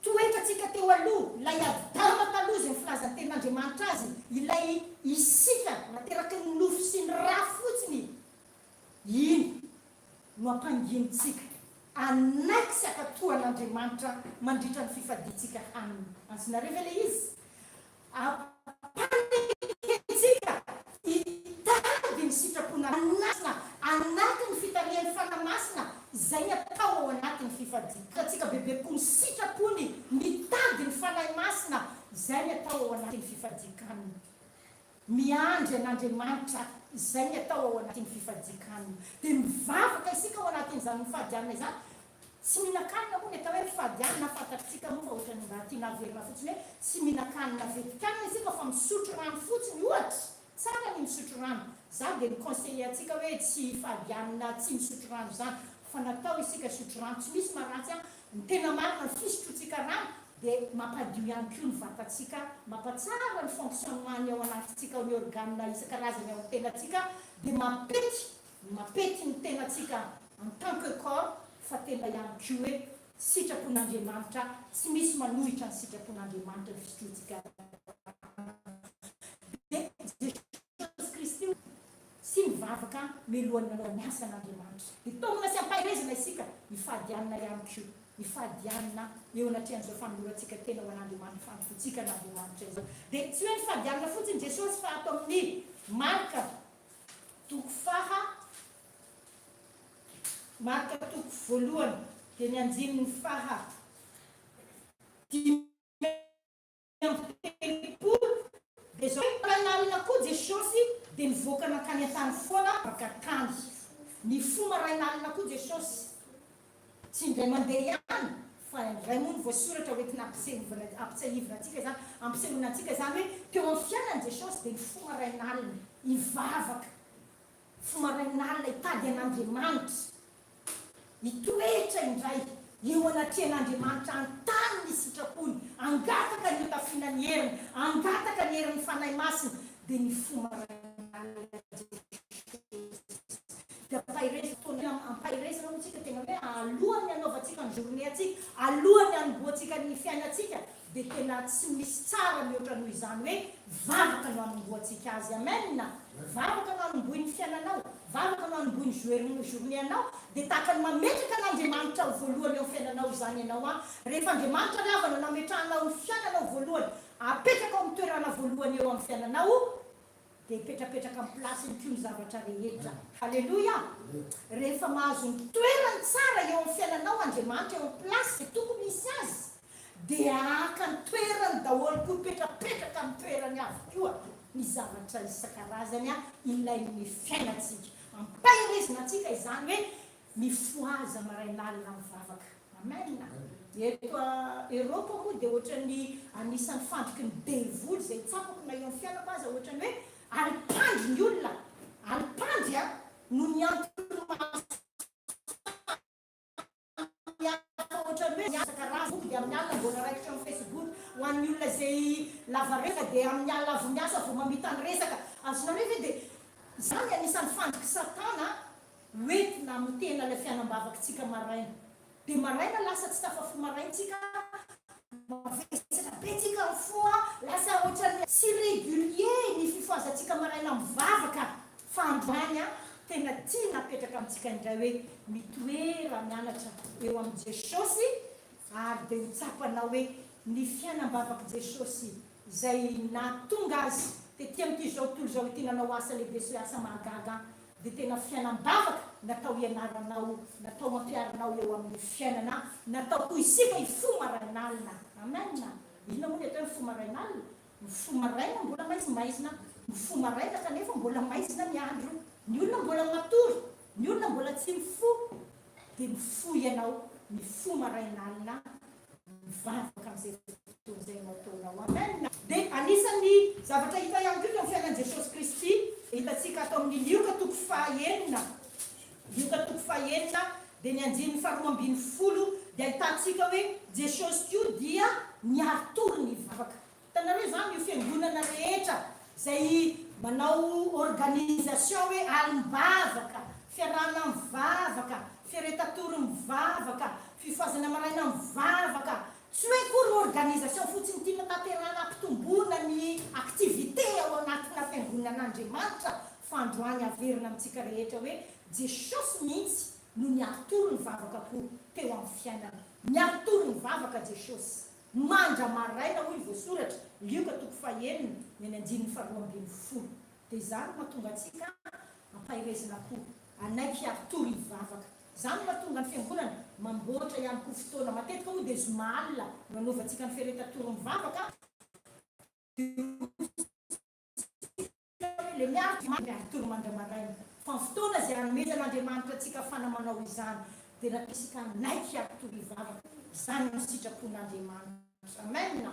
toetrantsika teo aloha, ilay Adama taloha izay nifilazan'ny tenin'Andriamanitra azy, ilay isika nateraky ny nofo sy ny ra fotsiny, iny no ampanginintsika hanaiky sy hankatò an'Andriamanitra mandritra ny fifadiantsika hanina. Azonareo ve ilay izy? Ampanekentsika hitady ny sitrapon'Andriamanitra anatin'ny fitarihan'ny Fanahy Masina izay ny atao ao anatin'ny fifadian-kantsika bebe koa ny sitrapony mitady ny Fanahy Masina izay ny atao ao anatin'ny fifadian-kanina. Miandry an'Andriamanitra izay ny atao ao anatin'ny fifadian-kanina. Dia mivavaka isika ao anatin'izany mifady hanina izany. Tsy mihinan-kanina moa ny atao hoe mifady hanina, fantatr'tsika moa fa ohatran'ny mba tiana haverina fotsiny hoe tsy mihinan-kanina vetikanina isika fa misotro rano fotsiny ohatra, tsara ny misotro rano, za dia mi-conseiller antsika hoe tsy hifady hanina tsy misotro rano izany. Fa natao isika hisotro rano, tsy misy maharatsy an, ny tena marina ny fisotroantsika rano dia mampadio ihany koa ny vatantsika, mampatsara ny fonctionnement ny ao anatintsika ao ny organes isan-karazany ao amin'ny tenantsika dia mampety, mampety ny tenantsika en tant que corps fa tena ihany koa hoe sitrapon'Andriamanitra, tsy misy manohitra ny sitrapon'Andriamanitra ny fisotroantsika rano. Dia Jesosy Kristy sy mivavaka mialohan'ny manao ny asan'Andriamanitra. Dia taomina sy ampaherezana isika hifady hanina ihany koa, hifady hanina eo anatrehan'izao fanolorantsika tena ho an'Andriamanitra, fanompoantsika an'Andriamanitra izao. Dia tsy hoe nifady hanina fotsiny Jesosy fa ato amin'ny Marka toko faha Marka toko voalohany dia ny andininy faha 35 dia izao hoe, Maraina alina koa Jesosy dia nivoaka nankany an-tany foana naka tany. Nifoha maraina alina koa Jesosy. Tsy indray mandeha ihany fa indray moa no voasoratra hoentina hampisehovana hampitsiahivina antsika izany, hampisehoana antsika izany hoe teo amin'ny fiainan'i Jesosy dia nifoha maraina alina hivavaka, nifoha maraina alina hitady an'Andriamanitra. Hitoetra indray eo anatrehan'Andriamanitra an-tany ny sitrapony, hangataka ny hotafiana ny heriny, hangataka ny herin'ny Fanahy Masina, dia nifoha maraina Jesosy. Dia ampaherezina fotoana, ampaherezina hoy tsika tena hoe alohan'ny hanaovantsika ny journée antsika, alohan'ny hanombohantsika ny fiainantsika, dia tena tsy misy tsara mihoatra noho izany hoe vavaka no hanombohantsika azy. Amen! Vavaka no hanombohy ny fiainanao, vavaka no hanombohy ny journée anao, dia tahaka ny mametraka an'Andriamanitra ho voalohany eo amin'ny fiainanao izany ianao an! Rehefa Andriamanitra ry havana nametrahanao ny fiainanao voalohany, apetraka ao amin'ny toerana voalohany eo amin'ny fiainanao, Dia hipetrapetraka amin'ny place-ny koa ny zavatra rehetra. Haleloia! Rehefa mahazo ny toerany tsara eo amin'ny fiainanao Andriamanitra eo amin'ny place izay tokony hisy azy, dia haka ny toerany daholo koa, hipetrapetraka amin'ny toerany avokoa ny zavatra isan-karazany ilain'ny fiainantsika. Ampaherezina antsika izany hoe Mifohaza marain'alina mivavaka. Amen. Eto Europe moa dia ohatran'ny anisan'ny fandriky ny devoly izay tsapako na eo amin'ny fiainako aza ohatran'ny hoe alim-pandry ny olona. Alim-pandry an! Noho ny antony maro samihafa ohatran'ny hoe miasa karazany dia amin'ny alina mbola raikitra amin'ny Facebook. Ho an'ny olona izay lava resaka dia amin'ny alina avy miasa vao mamita ny resaka. Azonareo ve dia izany anisan'ny fandrik'i satana Hoentina hamotehina ilay fianam-bavakitsika maraina. Dia maraina lasa tsy tafafoha maraina tsika, mavesatra be tsika mifoha, lasa ohatran'ny tsy régulier ny fifohazantsika maraina mivavaka. Fa androany an, tena tiana apetraka amintsika indray hoe mitoera mianatra eo amin'i Jesosy ary dia ho tsapanao hoe ny fiainam-bavak'i Jesosy izay nahatonga Azy tety amin'ity izao tontolo izao ity nanao asa lehibe sy asa mahagaga dia tena fiainam-bavaka natao hianaranao, natao hampiharinao eo amin'ny fiainana, natao koa isika hifoha marain'alina. Amen! Inona moa ny atao hoe mifoha marain'alina? Mifoha maraina mbola maizimaizina, mifoha maraina kanefa mbola maizina ny andro, ny olona mbola matory, ny olona mbola tsy mifoha, dia mifoha ianao, mifoha marain'alina, mivavaka amin'izay fotoana izay no ataonao. Amen! Dia anisan'ny zavatra hita ihany koa teo amin'ny fiainan'i Jesosy Kristy, hitantsika ato amin'ny Lioka toko fahaenina, Lioka toko fahaenina dia ny andininy faharoa ambinifolo dia ahitantsika hoe Jesosy koa dia niari-tory nivavaka. Hitanareo izany io fiangonana rehetra izay manao organisation hoe alim-bavaka, fiarahana mivavaka, fiaretan-tory mivavaka, fifohazana maraina mivavaka, tsy hoe akory organisation fotsiny tiana tanterahana hampitomboana ny activité ao anatina fiangonan'Andriamanitra fa androany averina amintsika rehetra hoe Jesosy mihitsy no niari-tory nivavaka koa teo amin'ny fiainana. Niari-tory nivavaka Jesosy. Mandra-maraina hoy ny voasoratra, Lioka toko fahenina, ny any andininy faharoa ambinifolo. Dia izany no mahatonga antsika ampaherezina koa, hanaiky hiari-tory hivavaka. Izany no mahatonga ny Fiangonana mamboatra ihany koa fotoana. Matetika moa dia zoma alina no anaovantsika ny fiaretan-tory mivavaka, dia Le miaritra miaritory mandra-maraina. Fa ny fotoana izay anomezan'Andriamanitra antsika afahana manao izany dia raha isika hanaiky hiaritory hivavaka. Izany no sitrapon'Andriamanitra. Amen.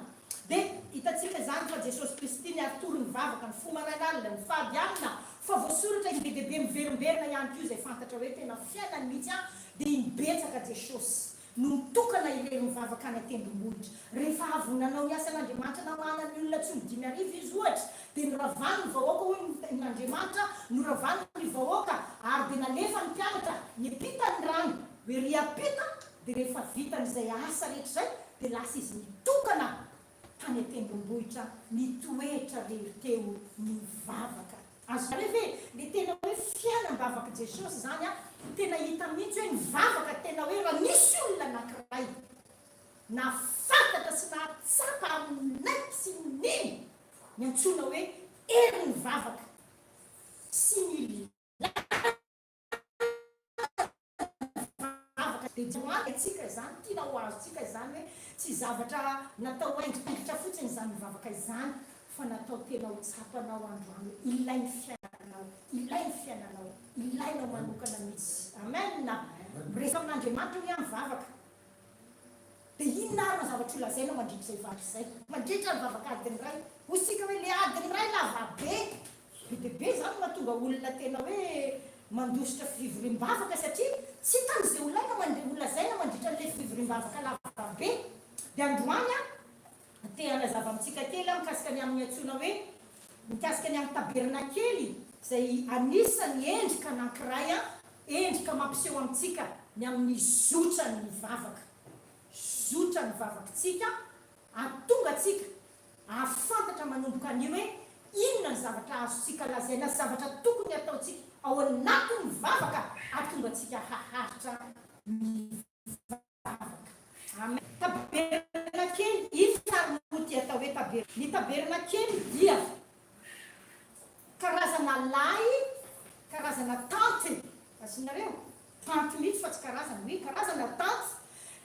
Dia hitantsika izany fa Jesosy Kristy niaritory nivavaka, nifoha maraina alina, nifady alina, fa voasoratra in be dia be miverimberina ihany koa izay fantatra hoe tena fiainany mihitsy an, dia in-betsaka Jesosy no nitokana irery nivavaka any an-tendrombohitra. Rehefa avy nanao ny asan'Andriamanitra namahana ny olona tsy ho 5000 izy ohatra, dia noravany ny vahoaka hoy ny Andriamanitra, noravany ny vahoaka ary dia nalefa ny mpianatra niampita ny rano ho ery ampita, Dia rehefa vitany izay asa rehetra izay, dia lasa izy nitokana tany an-tendrombohitra, nitoetra rery teo nivavaka. Azonareo ve le tena hoe fiainam-bavak'i Jesosy izany an? Tena hita mihitsy hoe nivavaka tena hoe raha nisy olona anankiray nahafantatra sy nahatsapa ary naiky sy nino ny antsoina hoe herin'ny vavaka sy ny Vavaka dia ho antsika izany, tiana ho azontsika izany hoe tsy zavatra natao haingopaingotra fotsiny izany mivavaka izany fa natao tena ho tsapanao androany hoe ilain'ny fiainanao, ilain'ny fiainanao, ilainao manokana mihitsy. Amen! Miresaka amin'Andriamanitra hoy aho mivavaka. Dia inona ary no zavatra holazaina mandritra izay vavaka izay? Mandritra ny vavaka adiny iray. Hoy isika hoe ilay adiny iray lava be. Be dia be izany no mahatonga olona tena hoe mandositra fivoriam-bavaka satria tsy hitany izay holaina holazaina mandritra an'ilay fivoriam-bavaka lava be. Dia androany aho te hanazava amintsika kely aho mikasika ny amin'ny antsoina hoe mikasika ny amin'ny tabernakely izay anisan'ny endrika anankiray endrika mampiseho amintsika ny amin'ny zotran'ny vavaka. Zotran'ny vavakitsika hahatonga antsika hahafantatra manomboka anio hoe inona ny zavatra azontsika lazaina sy zavatra tokony hataontsika ao anatin'ny vavaka hahatonga antsika haharitra mivavaka. Amen. Tabernakely, inona ary moa ity atao hoe tabernakely? Ny tabernakely dia karazana lay, karazana tente, azonareo? Tanty mihitsy fa tsy karazana, oui, karazana tanty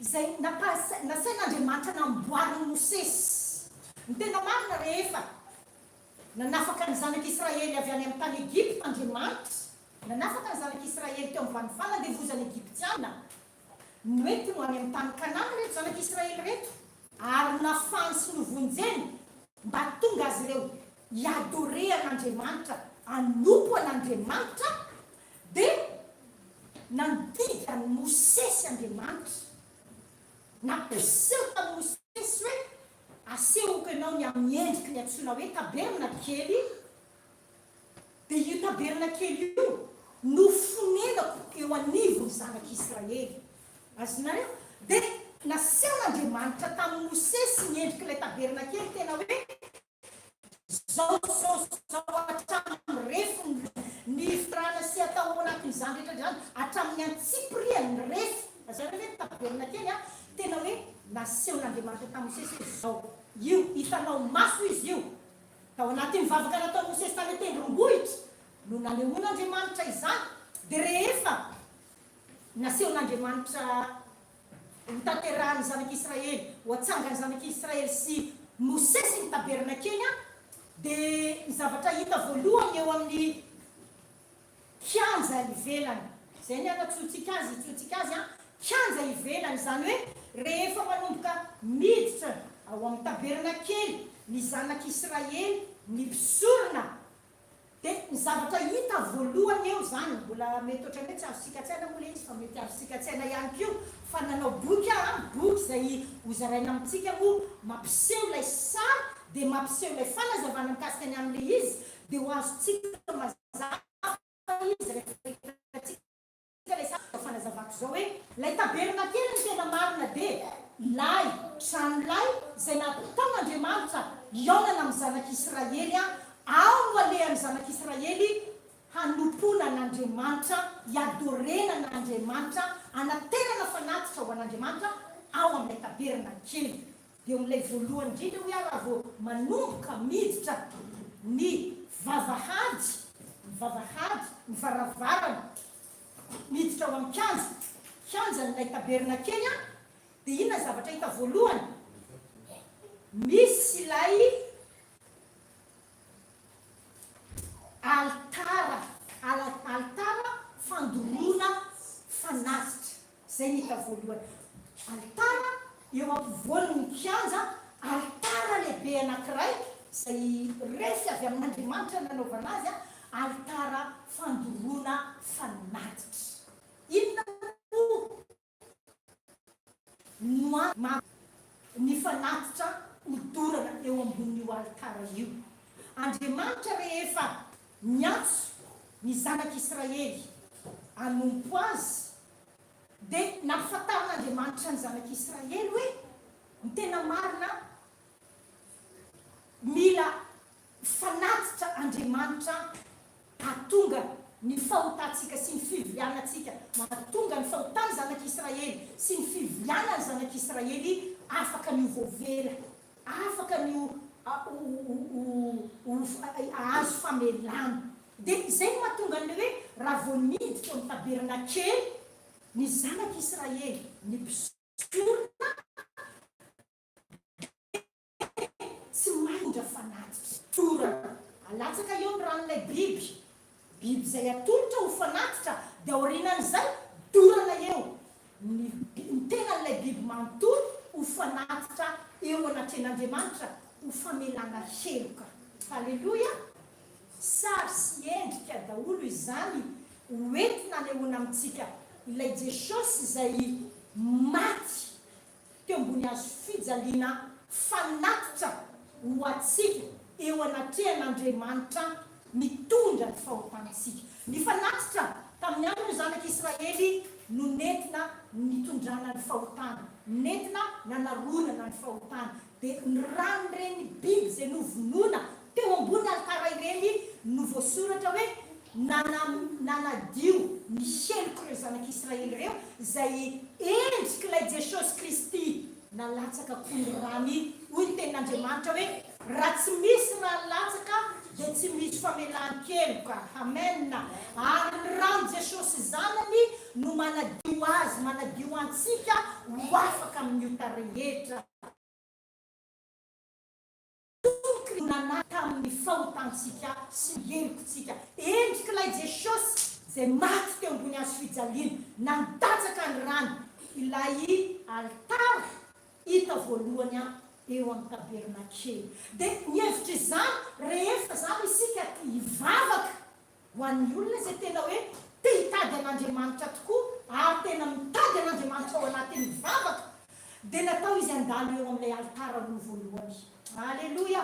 izay nasain'Andriamanitra namboarin'i Mosesy. Ny tena marina rehefa nanafaka ny zanak'Israely avy any amin'ny tany Egypta Andriamanitra, nanafaka ny zanak'Israely teo ambany fanandevozan'ny Egyptiana, noentiny ho any amin'ny tany Kanana ireto zanak'Israely ireto, ary nafahany sy novonjeny mba hahatonga azy ireo hi-adorer an'Andriamanitra, hanompo an'Andriamanitra, Dia nandidy an'i Mosesy Andriamanitra, nampiseho tamin'i Mosesy hoe, Asehoko ianao ny amin'ny endriky ny antsoina hoe tabernakely, dia io tabernakely io no fonenako eo anivon'ny zanak'Israely. Azonareo? Dia nasehon'Andriamanitra tamin'i Mosesy ny endrik'ilay tabernakely tena hoe Zao zao zao hatramin'ny refiny ny fitorahana sy atao ao anatin'izany rehetra izany hatramin'ny antsipiriany ny refy lazareo ve ny tabernakely a tena hoe nasehon'Andriamanitra tamin'i Mosesy hoe zao io hitanao maso izy io tao anatin'ny vavaka nataon'i Mosesy tany an-tendrombohitra no nanehoan'Andriamanitra izany dia rehefa nasehon'Andriamanitra Hotanterahan'ny zanak'Israely, ho atsangan'ny zanak'Israely sy Mosesy ny tabernakely, dia ny zavatra hita voalohany eo amin'ny kianja ivelany, izay ny anatsointsika azy, itsointsika azy, kianja ivelany, izany hoe rehefa manomboka miditra ao amin'ny tabernakely ny zanak'Israely, ny mpisorona, Dia ny zavatra hita voalohany eo izany, mbola mety ohatran'ny hoe tsy azontsika an-tsaina moa ilay izy fa mety azontsika an-tsaina ihany koa fa nanao boky aho an, boky izay hozaraina amintsika moa mampiseho ilay sary dia mampiseho ilay fanazavana mikasika ny amin'ilay izy dia ho azontsika mazava izy rehefa hitantsika Ilay sary fanazavako izao hoe ilay tabernakely ny tena marina dia ilay tranolay izay nataon'Andriamanitra hihaonana amin'ny zanak'Israely ao no alehan'ny zanak'Israely hanompoana an'Andriamanitra, hiadorena an'Andriamanitra, hanaterana fanatitra ho an'Andriamanitra ao amin'ilay tabernakely. Dia eo amin'ilay voalohany indrindra hoy aho raha vao manomboka miditra ny vavahady, ny vavahady, ny varavarana miditra ao amin'ny kianja, kianjan'ilay tabernakely an, dia inona ny zavatra hita voalohany? Misy ilay alitara, alitara fandoroana fanatitra. Izay ny hita voalohany. Alitara eo ampovoan'ny kianja, alitara lehibe. lehibe anankiray izay refy avy amin'Andriamanitra nanaovana azy, alitara fandoroana fanatitra. Inona moa no maha ny fanatitra hodorana eo ambonin'io alitara io? Andriamanitra rehefa niantso ny zanak'Israely hanompo Azy dia nampifantarin'Andriamanitra ny zanak'Israely hoe ny tena marina mila fanatitra Andriamanitra hahatonga ny fahotantsika sy ny fivilianantsika, mahatonga ny fahotan'ny zanak'Israely sy ny fivilianan'ny zanak'Israely afaka ny ho voavela, afaka ny ho hahazo famelana. Dia izay no mahatonga an'ilay hoe raha vao niditra ao amin'ny tabernakely ny zanak'Israely, ny mpisorona, Tsy mandra fanatitra. Torana. Alatsaka eo ny ran'ilay biby. Biby izay atolotra ho fanatitra dia aorianan'izay dorana eo ny ny tenan'ilay biby manontolo ho fanatitra eo anatrehan'Andriamanitra ho famelana heloka. Haleloia! Sary sy endrika daholo izany ho entina anehoana amintsika ilay Jesosy izay maty teo ambony hazo fijaliana fanatitra ho antsika eo anatrehan'Andriamanitra mitondra ny fahotantsika. Ny fanatitra tamin'ny andron'ny zanak'Israely no nentina nitondrana ny fahotana, nentina nanaronana ny fahotana. Dia ny ran'ireny biby izay novonoina teo ambony alitara ireny no voasoratra hoe nanadio ny helok'ireo zanak'Israely ireo, izay endrik'ilay Jesosy Kristy nalatsaka koa ny rany. Hoy ny Tenin'Andriamanitra hoe, Raha tsy misy ra latsaka dia tsy misy famelan-keloka. Amen. Ary ny ran'i Jesosy Zanany no manadio azy, manadio antsika ho afaka amin'ny ota rehetra. Tokony ho nanahy tamin'ny fahotantsika sy ny helokontsika. Endrik'ilay Jesosy izay maty teo ambony hazo fijaliana, nandatsaka ny rany, ilay alitara hita voalohany eo amin'ny tabernakely. Dia ny hevitr'izany, rehefa izany isika te hivavaka ho an'ny olona izay tena hoe te hitady an'Andriamanitra tokoa ary tena mitady an'Andriamanitra ao anatin'ny vavaka, dia natao izy handalo eo amin'ilay alitara aloha voalohany. Aleloia!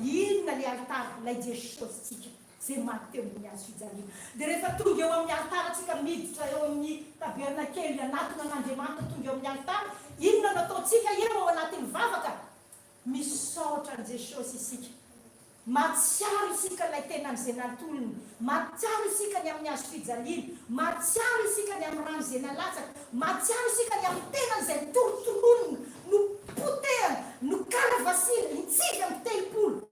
Inona ilay alitara? Ilay Jesosintsika izay maty teo ambony hazo fijaliana. Dia rehefa tonga eo amin'ny alitara tsika, miditra eo amin'ny tabernakely, hanatona an'Andriamanitra, tonga eo amin'ny alitara, inona no ataontsika eo ao anatin'ny vavaka? Misaotra an'i Jesosy isika. Mahatsiaro isika ilay tenany izay natolony. Mahatsiaro isika ny amin'ny hazo fijaliana. Mahatsiaro isika ny amin'ny rano izay nalatsaka. Mahatsiaro isika ny amin'ny tenany izay notorontoronina, nopotehana, nokaravasiana, in-39.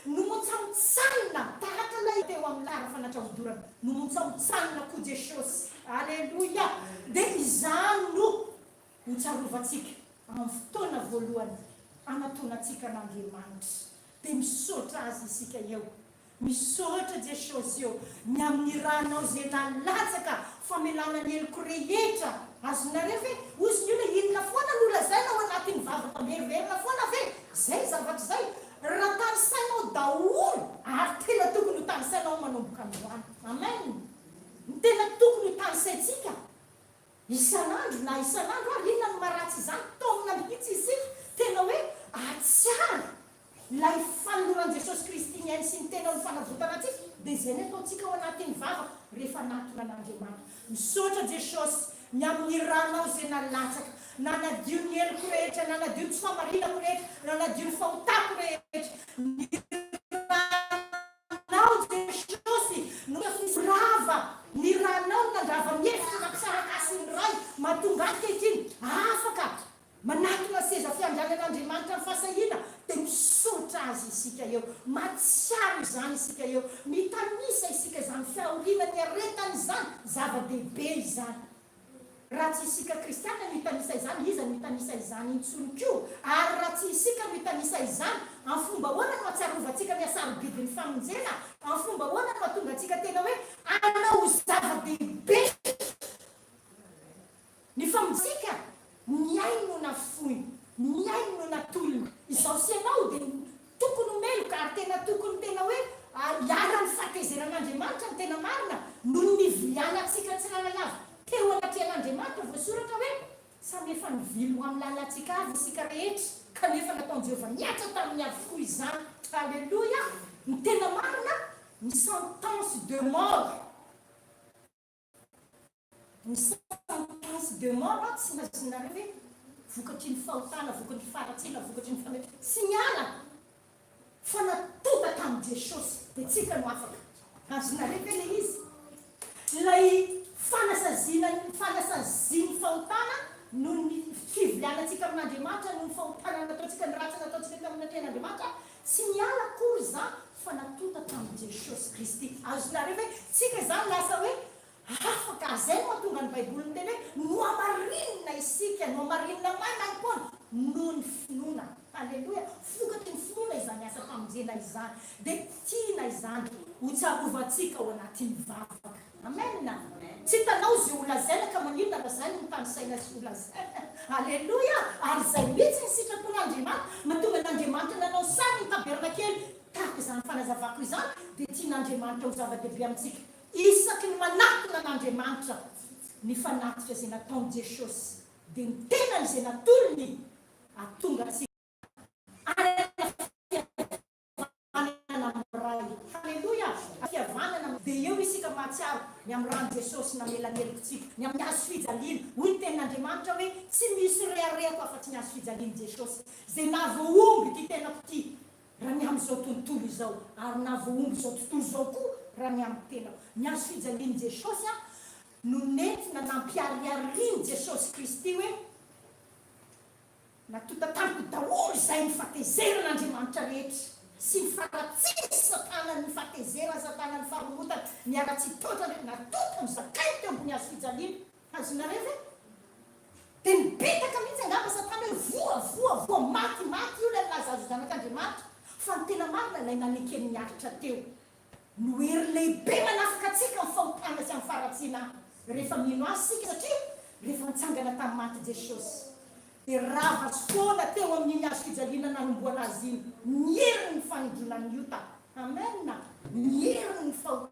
Nomontsamontsanina tahaka ilay teo amin'ny lara fanatravodorana. Nomontsamontsanina koa Jesosy. Aleloia! Dia izany no ho tsarovantsika amin'ny fotoana voalohany anatonantsika an'Andriamanitra. Dia misaotra Azy isika eo. Misaotra Jesosy ô, ny amin'ny ranao izay nalatsaka famelana ny heloko rehetra. Azonareo ve? Hozy ny olona, inona foana no lazaina ao anatin'ny vavaka miveriverina foana ve? Izay zavatra izay. Raha tanisainao daholo, ary tena tokony ho tanisainao manomboka androany. Amen. Ny tena tokony ho tanisaintsika isan'andro na isan'andro ary inona no maharatsy izany? Taomina mihitsy isika tena hoe hahatsiaro Ilay fanoloran'i Jesosy Kristy ny ainy sy ny tenany ho fanavotana antsika dia izay ny ataontsika ao anatin'ny vavaka rehefa hanatona an'Andriamanitra. Misaotra Jesosy ny amin'ny ranao izay nalatsaka, nanadio ny heloko rehetra, nanadio ny tsy fahamarinako rehetra, nanadio ny fahotako rehetra. Ny ranao Jesosy no rava, ny ranao no nandrava ny efitra nampisaraka ahy sy ny Ray, mahatonga ahy ankehitriny afaka Manatona ny seza fiandrianan'Andriamanitra amin'ny fahasahiana, dia misaotra Azy isika eo. Mahatsiaro izany isika eo. Mitanisa isika izany fahoriana niaretany izany. Zava-dehibe izany. Raha tsy isika kristiana no hitanisa izany, iza no hitanisa izany intsony koa? Ary raha tsy isika no hitanisa izany, amin'ny fomba ahoana no hahatsiarovantsika ny hasarobidin'ny famonjena? Amin'ny fomba ahoana no hahatonga antsika tena hoe hanao ho zava-dehibe ny famonjika? Ny tena marina, noho ny nivilianantsika tsirairay avy teo anatrehan'Andriamanitra, voasoratra hoe, Samy efa nivily ho amin'ny lalantsika avy isika rehetra, kanefa nataon'i Jehovah nihatra taminy avokoa izany. Aleloia! Ny tena marina, ny sentence de mort, ny sentence de mort tsy lazainareo hoe vokatry ny fahotana, vokatry ny faharatsiana, vokatry ny fametrahana, tsy niala fa natonta tamin'i Jesosy dia tsika no afaka. Azonareo ve ilay izy? Ilay fanasaziana fanasazian'ny fahotana noho ny fivilianantsika amin'Andriamanitra, noho ny fahotana nataontsika, ny ratsy nataontsika teo amin'ny atrehan'Andriamanitra, tsy niala akory izany fa natonta tamin'i Jesosy Kristy. Azonareo ve? Tsika izany lasa hoe Afaka, izay no mahatonga ny Baiboly miteny hoe nohamarinina isika, nohamarinina maimaimpoana noho ny finoana. Haleloia! Vokatry ny finoana izany asam-pamonjena izany. Dia tiana izany hotsarovantsika ao anatin'ny vavaka. Amen! Tsy hitanao izay holazaina ka maninona raha izay no mitanisaina sy holazaina. Haleloia! Ary izay mihitsy ny sitrapon'Andriamanitra. Mahatonga an'Andriamanitra nanao sary ny tabernakely tahaka izany fanazavako izany dia tian'Andriamanitra ho zava-dehibe amintsika. Isaky ny manatona an'Andriamanitra ny fanatitra izay nataon'i Jesosy, dia ny tenany izay natolony hahatonga antsika hanana fihavanana amin'ny Ray. Haleloia! Fihavanana amin'ny. Dia eo isika mahatsiaro ny amin'ny ran'i Jesosy namela ny helokontsika, ny amin'ny hazo fijaliana. Hoy ny tenin'Andriamanitra hoe, Tsy misy reharehako afa-tsy ny hazo fijalian'i Jesosy, izay nahavoahombo ity tenako ity. Raha ny amin'izao tontolo izao, ary nahavoahombo izao tontolo izao koa raha ny amin'ny tenako. Ny hazo fijalian'i Jesosy no nentina nampihariharian'i Jesosy Kristy hoe, Natonta tamiko daholo izay ny fahatezeran'Andriamanitra rehetra, sy ny faharatsian'i Satana, ny fahatezeran'i Satana, ny faharomotana, ny haratsian-toetra rehetra, natonta nozakainy teo ambony hazo fijaliana. Azonareo ve? Dia nibitaka mihitsy angamba Satana hoe voa, voa, voa, maty, maty io ilay nilaza azy ho zanak'Andriamanitra. Fa ny tena marina, ilay nanekeny niaritra teo no hery lehibe manafaka antsika amin'ny fahotana sy amin'ny faharatsiana rehefa mino Azy isika, satria rehefa nitsangana tamin'ny maty Jesosy, dia rava sy foana teo amin'iny hazo fijaliana nanomboana Azy iny ny herin'ny fanindronan'ny ota. Amen! Ny herin'ny fahotana.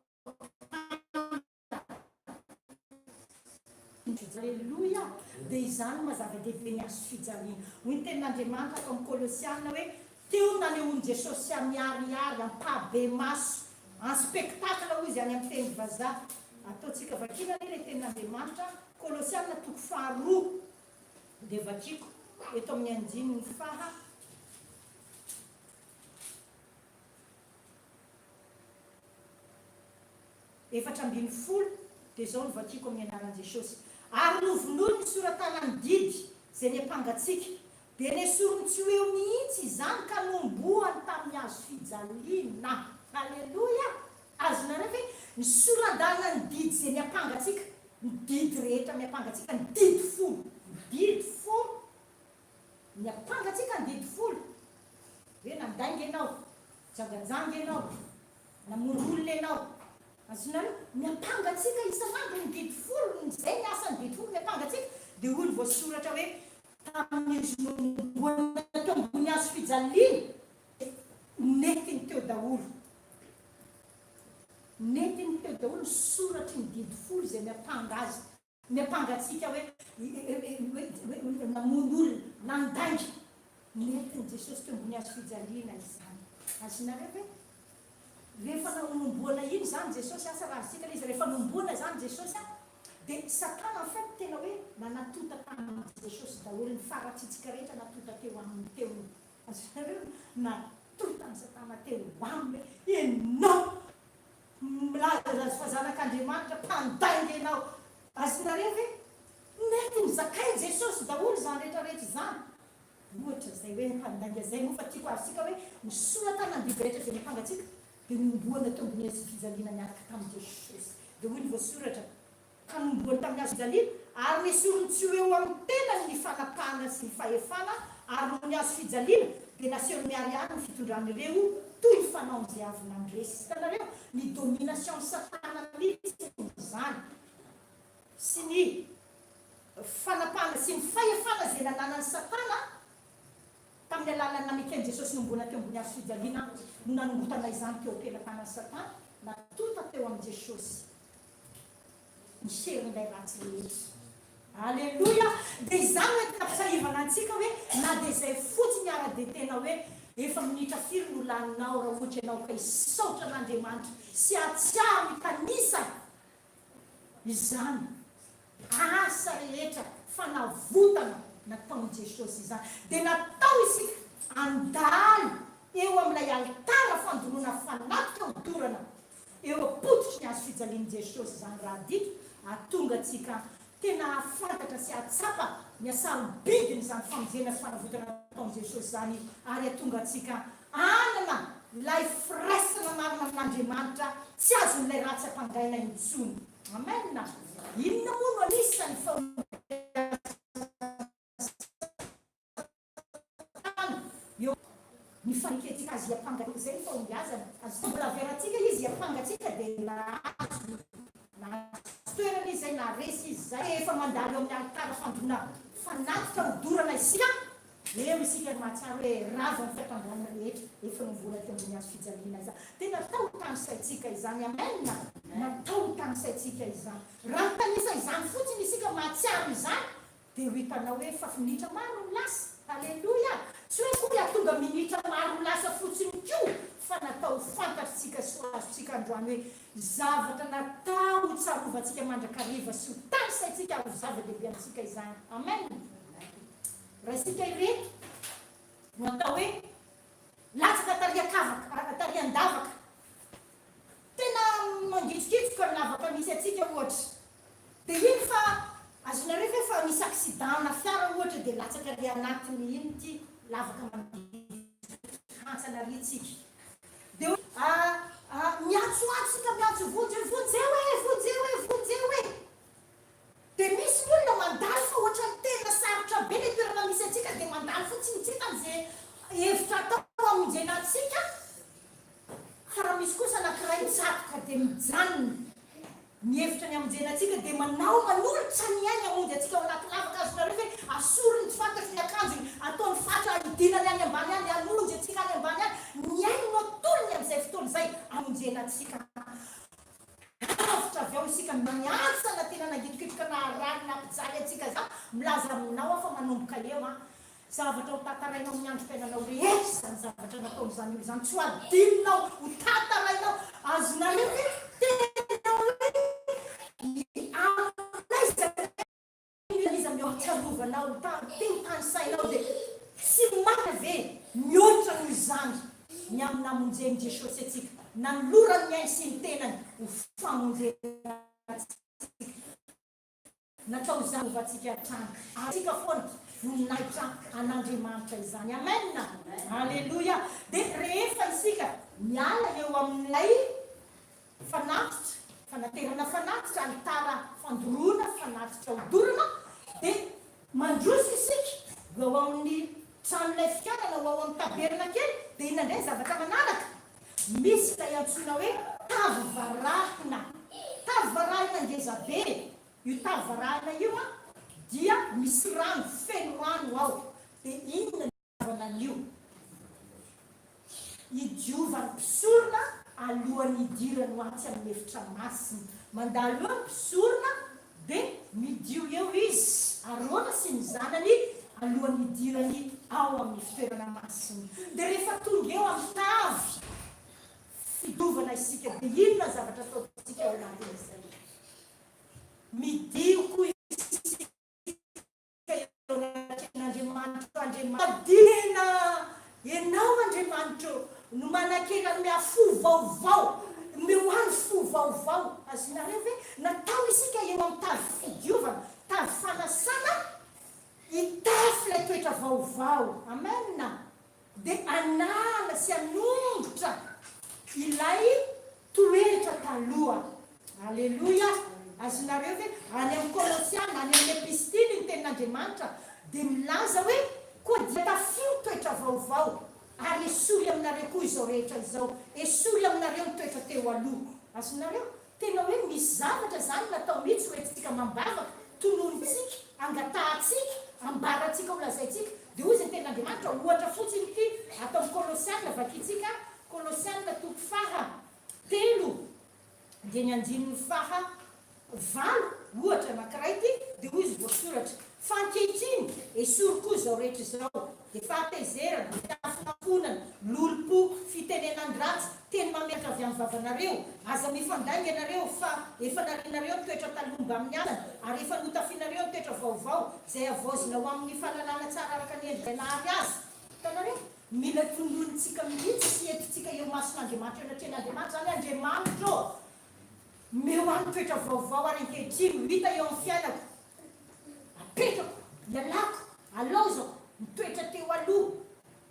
Aleloia! Dia izany no maha-zava-dehibe ny hazo fijaliana. Hoy ny Tenin'Andriamanitra ato amin'ny Kolosiana hoe, Teo no nanehoan'i Jesosy miharihary, ampahibemaso, en spectacle hoy izy any amin'ny teny vazaha. Ataontsika vakiana anie ilay Tenin'Andriamanitra, Kolosiana toko faharoa, dia vakiko eto amin'ny andininy faha. 14, dia izao no vakiko amin'ny anaran'i Jesosy, Ary novonoiny ny sora-tanan'ny didy izay niampanga antsika, dia nesoriny tsy ho eo mihitsy izany ka nohomboany tamin'ny hazo fijaliana. Aleloia! Azonareo ve? Ny sora-danan'ny didy izay niampanga antsika, ny didy rehetra miampanga antsika, ny didy folo, ny didy folo, niampanga antsika ny didy folo, hoe nandainga ianao, jangajanga ianao, Namono olona ianao. Azonareo? Miampanga antsika isan'andro ny didy folo, izay ny asan'ny didy folo, miampanga antsika. Dia hoy ny voasoratra hoe, tamin'izy nohomboana teo ambony hazo fijaliana, dia nentiny teo daholo. Nentiny teo daholo ny soratry ny didy folo izay miampanga azy. Miampanga antsika hoe hoe namono olona, nandainga. Nentin'i Jesosy teo ambony hazo fijaliana izany. Azonareo ve? Rehefa nanomboana iny izany Jesosy, asa raha azontsika ilay izy, rehefa nohomboana izany Jesosy an, dia Satana en fait tena hoe nanatonta tamin'i Jesosy daholo ny faharatsiantsika rehetra natonta teo aminy teo. Azonareo? Natontan'i Satana teo aminy hoe ianao Milaza azy fa zanak'Andriamanitra mpandainga ianao. Azonareo ve? Mety nozakain'i Jesosy daholo izany rehetra rehetra izany. Ohatra izay hoe mpandainga izay moa fa tiako azontsika hoe ny soratanandidy rehetra izay niampanga antsika dia nohomboana teo ambony hazo fijaliana niaraka tamin'i Jesosy. Dia hoy ny voasoratra, Ka nohomboany tamin'ny hazo fijaliana, ary nesoriny tsy ho eo amin'ny tenany ny fanapahana sy ny fahefana, ary noho ny hazo fijaliana, dia nasehony miharihary ny fitondran'ireo toy ny fanaon'izay avy nandresy. Hitanareo? Ny domination-n'i Satana mihitsy izany, sy ny fanapahana sy ny fahefana izay nananan'i Satana. Tamin'ny alalan'ny naneken'i Jesosy nohomboana teo ambony hazo fijaliana no nanongotana izany teo am-pelatanan'i Satana, natonta teo amin'i Jesosy ny herin'ilay ratsy rehetra. Aleloia! Dia izany no entina ampitsiahivana antsika hoe na dia izay fotsiny ara dia tena hoe efa minitra firy no laninao raha ohatra ianao ka hisaotra an'Andriamanitra sy hahatsiaro hitanisa izany asa rehetra fanavotana nataon'i Jesosy izany. Dia natao isika handalo eo amin'ilay alitara fandoroana fanatitra hodorana eo am-pototry ny hazo fijalian'i Jesosy izany radidy hahatonga antsika tena hahafantatra sy hahatsapa ny hasarobidin'izany famonjena sy fanavotana nataon'i Jesosy izany ary hahatonga antsika hanana ilay firaisana marina amin'Andriamanitra tsy azon'ilay ratsy ampangaina intsony. Amen! Inona moa no anisan'ny fahombiazana? Satana eo ny fanekentsika azy hiampanga izay ny fahombiazana. Azo mbola avelantsika izy hiampanga antsika dia nahazo nahazo toerana izy izay, naharesy izy izay. Rehefa mandalo eo amin'ny alitara fandroana fanatitra hodorana isika, eo isika no mahatsiaro hoe rava ny fiampangana rehetra efa nomboana teo ambony hazo fijaliana izany. Dia natao ho tanisaintsika izany. Amen! Natao ho tanisaintsika izany. Raha mitanisa izany fotsiny isika mahatsiaro izany Dia ho hitanao hoe efa minitra maro no lasa. Aleloia! Tsy hoe akory hahatonga minitra maro ho lasa fotsiny koa, fa natao ho fantatritsika sy ho azontsika androany hoe zavatra natao ho tsarovantsika mandrakariva sy ho tanisaintsika ary ho zava-dehibe amintsika izany. Amen! Raisika ireto no atao hoe latsaka tary an-kavaka, tary an-davaka. Tena mangitsokitsoka ny lavaka misy antsika ohatra. Dia iny fa azonareo ve fa misy accident na fiara ohatra dia latsaka ary anatiny iny ity lavaka mangidy hantsana ary tsika. Dia hoe miantsoantso tsika miantso vonjy hoe vonjeo e, vonjeo e, vonjeo e. Dia misy ny olona mandalo fa ohatran'ny tena sarotra be ilay toerana misy antsika dia mandalo fotsiny tsy hitany izay hevitra atao hamonjena antsika. Fa raha misy kosa anankiray mitsatoka dia mijanona mihevitra ny hamonjena antsika dia manao manolotra ny ainy hamonjy antsika ao anaty lavaka azonareo ve asoriny tsy fantatro ny akanjony ataony fatra hidinany any ambany any hamonjy antsika any ambany any ny ainy no atolony amin'izay fotoana izay hamonjena antsika avotra avy ao isika ny hantsana tena nangitokitroka naharary nampijaly antsika za milaza aminao aho fa manomboka eo an Zavatra ho tantarainao amin'ny androm-piainanao rehetra izany zavatra nataon'izany olona izany. Tsy ho adinonao, ho tantarainao. Azonareo ve tena hoe amin'aiza iza mihoatsiarovanao, te ho tanisainao dia tsy marina ve mihoatra noho izany ny amin'ny namonjen'i Jesosy antsika, nanolorany ny ainy sy ny tenany ho famonjena antsika. Natao izany hovantsika hatrany. Antsika foana voninahitra an'Andriamanitra izany. Amen! Aleloia! Dia rehefa isika miala eo amin'ilay fanatitra, fanaterana fanatitra, alitara fandoroana, fanatitra hodorana, dia mandroso isika ho ao amin'ny tranolay fihaonana, ho ao amin'ny tabernakely, dia inona indray ny zavatra manaraka? Misy ilay antsoina hoe tavy varahina. Tavy varahina ngeza be. Io tavy varahina io dia misy rano, feno rano ao. Dia inona ny anaovana an'io? Idiovan'ny mpisorona alohan'ny hidirany ho atsy amin'ny efitra masina. Mandalo eo ny mpisorona dia midio eo izy, Arona sy ny zanany, alohan'ny hidirany ao amin'ny fitoerana masina. Dia rehefa tonga eo amin'ny tavy fidiovana isika, dia inona ny zavatra ataontsika ao anatin'izay? Midio koa isika eo anatrehan'Andriamanitra. Andriamanitra, tena Ianao Andriamanitra ô, no manan-kery hanome ahy fo vaovao. Omeo ahy ny fo vaovao. Azonareo ve? Natao isika eo amin'ny tavy fidiovana, tavy fanasana, hitafy ilay toetra vaovao. Amen! Dia hanala sy hanongotra ilay toetra taloha. Aleloia! Azonareo ve? Any amin'ny Kolosiana, any amin'ny Epistily ny Tenin'Andriamanitra dia milaza hoe, Koa dia tafio ny toetra vaovao, ary esory aminareo koa izao rehetra izao. Esory aminareo ny toetra teo aloha. Azonareo? Tena hoe misy zavatra izany natao mihitsy ho entintsika amam-bavaka, tononintsika, angatahantsika, ambarantsika ho lazaintsika. Dia hoy izy ny tenin'Andriamanitra, ohatra fotsiny ity, ato amin'ny Kolosiana, vakintsika, Kolosiana toko faha telo, dia ny andininy faha valo, ohatra anankiray ity, dia hoy izy voasoratra, Fa ankehitriny, esory koa izao rehetra izao, dia fahatezerana, fiafonafonana, lolompo, fitenenan-dratsy, teny mamelatra avy amin'ny vavanareo. Aza mifandainga ianareo, fa efa narianareo ny toetra taloha mbamin'ny asany, ary efa notafianareo ny toetra vaovao, izay havaozina ho amin'ny fahalalana tsara araka ny endrik'Izay nahary azy. Hitanareo? Mila tononintsika mihitsy sy entintsika eo imason'Andriamanitra, eo anatrehan'Andriamanitra izany, Andriamanitra ô, omeo ahy ny toetra vaovao ary ankehitriny ho hita eo amin'ny fiainako. Apetrako, ialako, alaozako ny toetra teo aloha.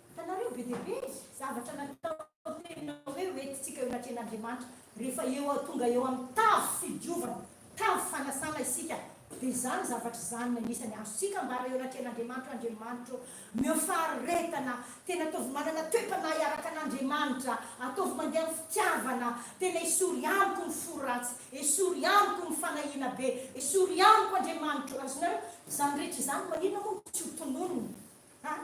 Hitanareo, be dia be zavatra natao tena hoe ho entintsika eo anatrehan'Andriamanitra. Rehefa eo tonga eo amin'ny tavy fidiovana, tavy fanasana isika, dia izany zavatra izany no anisany azontsika ambara eo anatrehan'Andriamanitra, Andriamanitra ô, omeo faharetana, tena ataovy manana toe-panahy araka an'Andriamanitra, ataovy mandeha amin'ny fitiavana, tena esory amiko ny fo ratsy, esory amiko ny fanahiana be, esory amiko Andriamanitra ô. Azonareo? Izany rehetra izany maninona moa no tsy ho tononina? Ha?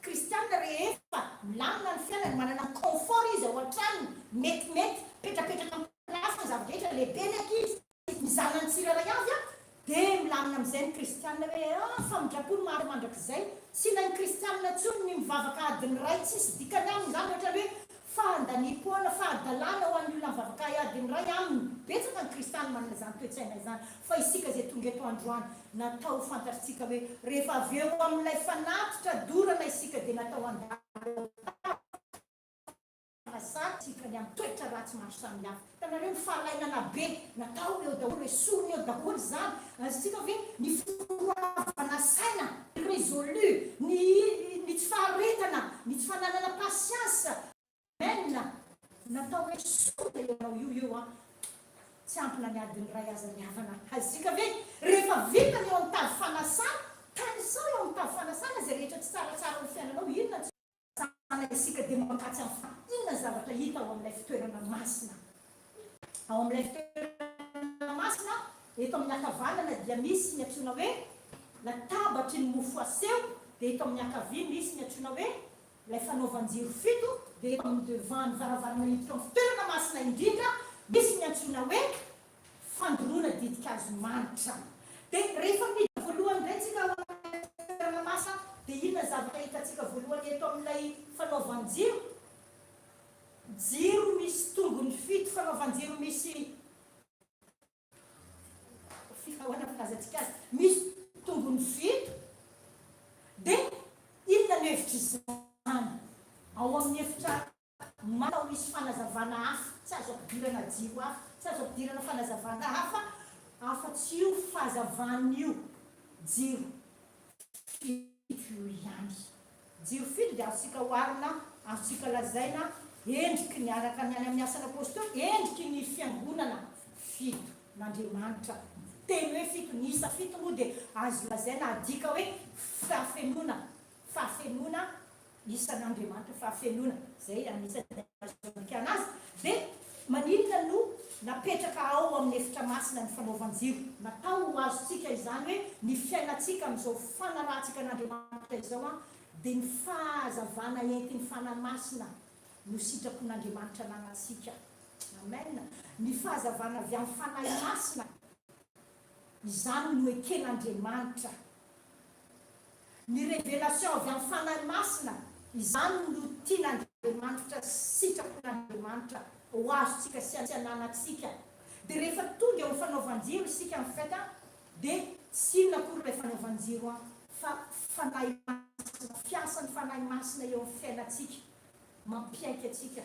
Kristiana rehefa milamina ny fiainany, manana ny confort izy ao an-tranony, metimety, mipetrapetraka amin'ny place ny zava-drehetra, lehibe ny ankizy, ny zanany tsirairay avy an, dia milamina amin'izay ny kristiana hoe ah famindram-po no maharitra mandrakizay, tsy ilain'ny kristiana intsony ny mivavaka adiny iray, tsisy dikany aminy izany ohatran'ny hoe Fahandaniam-poana, fahadalana ho an'ny olona mivavaka adiny iray aminy. Betsaka ny kristiana manana izany toe-tsaina izany. Fa isika izay tonga eto androany, natao ho fantatritsika hoe rehefa avy eo amin'ilay fanatitra dorana isika dia natao handalo ao ny amin'ny toetra ratsy maro samihafa. Hitanareo ny fahalainana be, natao eo daholo, esorina eo daholo izany. Azontsika ve ny foroavana saina, résolu, ny ny tsy faharetana, ny tsy fananana patience. Amen! Natao esorina eo anao io eo an! Tsy ampy na ny adiny iray aza ny havana. Azontsika ve? Rehefa vita ny eo amin'ny tavy fanasana, tanisao eo amin'ny tavy fanasana izay rehetra tsy tsaratsara ao amin'ny fiainanao, inona no tsy. Sana isika dia mankatsy amin'ny fa inona ny zavatra hita ao amin'ilay fitoerana masina? Ao amin'ilay fitoerana masina, eto amin'ny ankavanana dia misy ny antsoina hoe latabatry ny mofo aseho, dia eto amin'ny ankavia misy ny antsoina hoe ilay fanaovan-jiro fito, dia eto amin'ny devant ny varavarana hiditra amin'ny fitoerana masina indrindra misy ny antsoina hoe fandoroana ditin-kazo manitra. Dia rehefa miditra voalohany indray tsika ao amin'ilay toerana masina dia inona ny zavatra hitantsika voalohany eto amin'ilay fanaovan-jiro? Jiro misy tongony fito, fanaovan-jiro misy ahoana filazantsika azy? Misy tongony fito. Dia inona no hevitr'izany? Ao amin'ny efitra Manao misy fanazavana hafa, tsy azo ampidirana jiro hafa, tsy azo ampidirana fanazavana hafa afa-tsy io fahazavan'io jiro fito io ihany. Jiro fito dia azontsika oharina, azontsika lazaina endriky ny araka ny any amin'ny Asan'ny Apostoly, endriky ny fiangonana fito n'Andriamanitra. Ny teny hoe fito, ny isa fito moa dia azo lazaina adika hoe fahafenoana, fahafenoana Isan'Andriamanitra fahafenoana, izay anisan'ny azo andikana azy, dia maninona no napetraka ao amin'ny efitra masina ny fanaovan-jiro? Natao ho azontsika izany hoe ny fiainantsika amin'izao fanarahantsika an'Andriamanitra izao dia ny fahazavana entin'ny Fanahy Masina no sitrapon'Andriamanitra ananantsika. Amen. Ny fahazavana avy amin'ny Fanahy Masina, izany no eken'Andriamanitra. Ny révélation avy amin'ny Fanahy Masina, izany no tian'Andriamanitra, sitrapon'Andriamanitra ho azontsika sy ananantsika. Dia rehefa tonga eo amin'ny fanaovan-jiro isika en fait dia tsy inona akory ilay fanaovan-jiro an, fa Fanahy Masina, fiasan'ny Fanahy Masina eo amin'ny fiainantsika, mampiaiky antsika.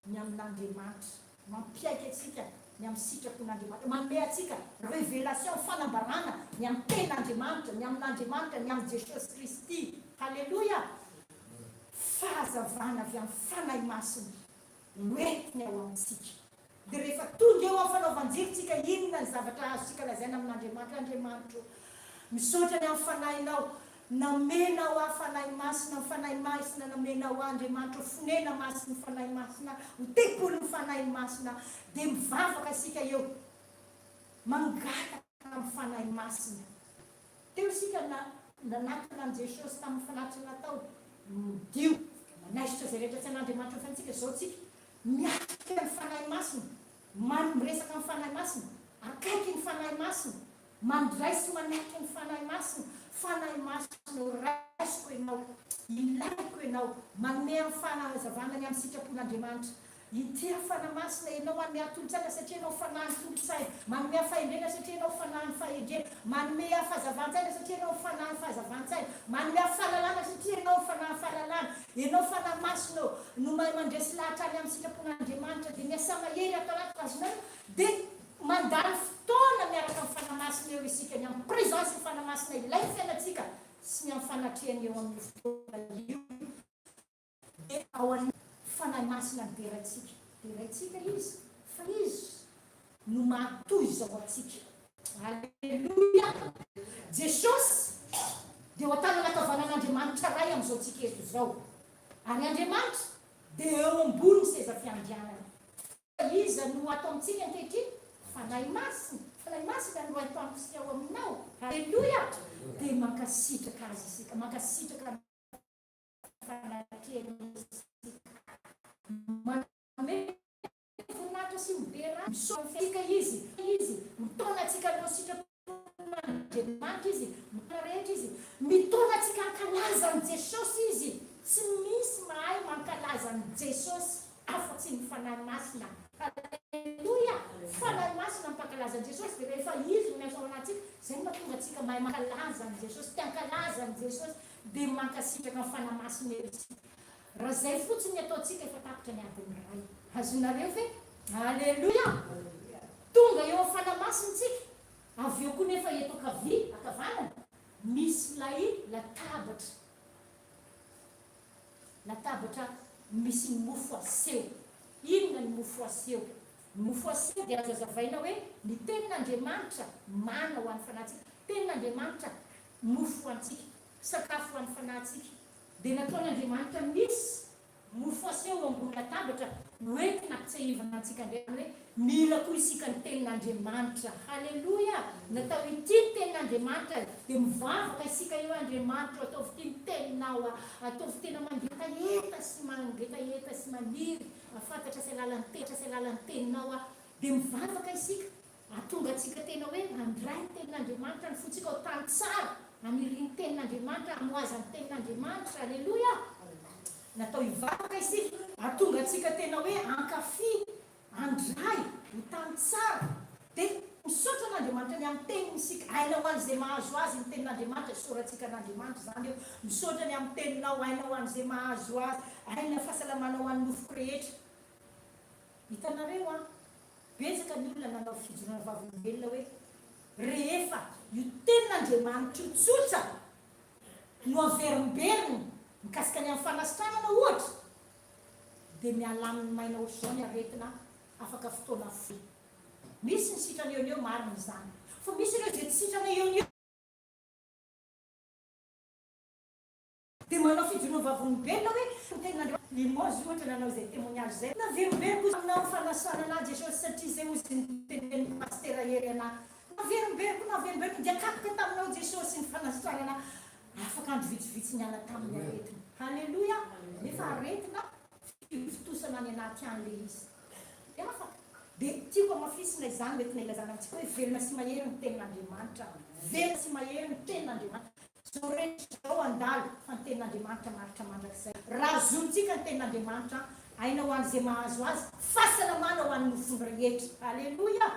ny amin'Andriamanitra, mampiaiky antsika ny amin'ny sitrapon'Andriamanitra, manome antsika révélation, fanambarana ny amin'ny ten'Andriamanitra, ny amin'Andriamanitra, ny amin'i Jesosy Kristy. Haleloia! Fahazavana avy amin'ny Fanahy Masina no entiny ao amintsika. Dia rehefa tonga eo amin'ny fanaovan-jiro tsika, inona ny zavatra azontsika lazaina amin'Andriamanitra? Andriamanitro, misaotra ny amin'ny Fanahinao. Namenao ahy Fanahy Masina, ny Fanahy Masina namenao ahy Andriamanitra ho fonena masin'ny Fanahy Masina, ho tempolin'ny Fanahy Masina. Dia mivavaka isika eo, mangataka amin'ny Fanahy Masina. Teo isika na. Nanatona an'i Jesosy tamin'ny fanatitra natao, midio, manaisotra izay rehetra tsy an'Andriamanitra ho antsika izao tsika, miatrika ny Fanahy Masina, man, miresaka amin'ny Fanahy Masina, akaiky ny Fanahy Masina, mandray sy manaiky ny Fanahy Masina, Fanahy Masina ô raisiko Ianao, ilaiko Ianao, manome ahy fanazavana ny amin'ny sitrapon'Andriamanitra, Ity aho Fanahy Masina, Ianao manome ahy tolo-tsaina satria Ianao Fanahin'ny tolo-tsaina, manome ahy fahendrena satria Ianao Fanahin'ny fahendrena, manome ahy fahazavan-tsaina satria Ianao Fanahin'ny fahazavan-tsaina, manome ahy fahalalana satria Ianao Fanahin'ny fahalalana. Ianao Fanahy Masina ô, no mahay mandresy lahatra ahy ny amin'ny sitrapon'Andriamanitra, dia miasà mahery ato anatiko, azonareo? Dia mandany fotoana miaraka amin'ny Fanahy Masina eo isika, ny amin'ny présence-n'ny Fanahy Masina ilain'ny fiainantsika sy ny amin'ny fanatrehany eo amin'io fotoana io. Dia ao amin'ny Fanahy Masina no deraintsika. Deraintsika Izy fa Izy no mahatoy izao antsika. Aleloia! Jesosy dia eo an-tanana ankavanan'Andriamanitra Ray amin'izao tsika eto izao. Ary Andriamanitra dia eo ambony seza fiandrianany. Fa iza no ato amintsika ankehitriny? Fanahy Masina. Fanahy Masina no ato amiko sy ao aminao. Aleloia! Dia mankasitraka Azy isika. Mankasitraka fanatrehana isika. Manome voninahitra sy midera azy. Misaotra antsika Izy. Izy. Mitaona antsika hanao sitrapon'Andriamanitra Izy. Mitaona rehetra Izy. Mitaona antsika hankalaza an'i Jesosy Izy. Tsy misy mahay mankalaza an'i Jesosy afa-tsy ny Fanahy Masina. Aleloia! Fanahy Masina mpankalaza an'i Jesosy dia rehefa Izy no miasa ao anatintsika, izay no mahatonga antsika mahay mankalaza an'i Jesosy, te hankalaza an'i Jesosy. Dia mankasitraka ny Fanahy Masina ery isika. Raha izay fotsiny ny ataontsika efa tapitra ny adiny iray. Azonareo ve? Aleloia! Tonga eo amin'ny Fanahy Masina isika, avy eo koa nefa eto ankavia, ankavanana, misy ilay latabatra. Latabatra misy ny mofo aseho. Inona ny mofo aseho? Ny mofo aseho dia azo azavaina hoe ny Tenin'Andriamanitra, mana ho an'ny fanahintsika. Tenin'Andriamanitra, Mofo ho antsika, sakafo ho an'ny fanahintsika. Dia nataon'Andriamanitra misy mofo aseho eo ambony latabatra ho entina hampitsiahivana antsika indray hoe mila koa isika ny Tenin'Andriamanitra. Haleloia! Natao hitia ny Tenin'Andriamanitra dia mivavaka isika eo, Andriamanitra ô, ataovy tia ny Teninao aho. Ataovy tena mangetaheta sy mangetaheta sy maniry hahafantatra sy hahalala ny Teninao sy hahalala ny Teninao aho. Dia mivavaka isika. Hahatonga antsika tena hoe handray ny Tenin'Andriamanitra ny fontsika ho tany tsara, hanirian'ny Tenin'Andriamanitra, hamohazan'ny Tenin'Andriamanitra. Aleloia! Natao hivavaka isika, hahatonga antsika tena hoe hankafy, handray, ho tany tsara. Dia misaotra an'Andriamanitra ny amin'ny Teniny isika. Aina ho an'izay mahazo azy ny Tenin'Andriamanitra. Isaorantsika an'Andriamanitra izany eo. Misaotra ny amin'ny Teninao, aina ho an'izay mahazo azy, aina fahasalamana ho an'ny nofoko rehetra. Hitanareo an! Betsaka ny olona nanao fijoroana vavolombelona hoe rehefa io tenin'Andriamanitra io tsotra no averimberina mikasika ny amin'ny fanasitranana ohatra dia miala aminy maina ohatr'izao ny aretina afaka fotoana fohy. Misy ny sitrana eo no eo, marina izany. Fa misy ireo izay tsy sitrana eo no eo. Dia manao fijoroana vavolombelona hoe ny tenin'Andriamanitra. Limoges ohatra nanao izay témoignage izay. Naverimberiko izy taminao fanasana anah Jesosy satria izay hozy ny tenenin'i Pasitera Hery anah. Naverimberiko naverimberiko dia kapoka taminao Jesosy ny fanasitranana afaka andro vitsivitsy niala tamin'ny aretina. Haleloia! Nefa aretina fivontosana any anaty any ilay izy. Dia afaka. Dia tiako hamafisina izany ho entina ilazana amintsika hoe velona sy mahery ny tenin'Andriamanitra. Velona sy mahery ny tenin'Andriamanitra. Izao rehetra izao handalo, fa ny tenin'Andriamanitra maharitra mandrakizay. Raha zontsika ny tenin'Andriamanitra, aina ho an'izay mahazo azy, fahasalamana ho an'ny nofony rehetra. Aleloia!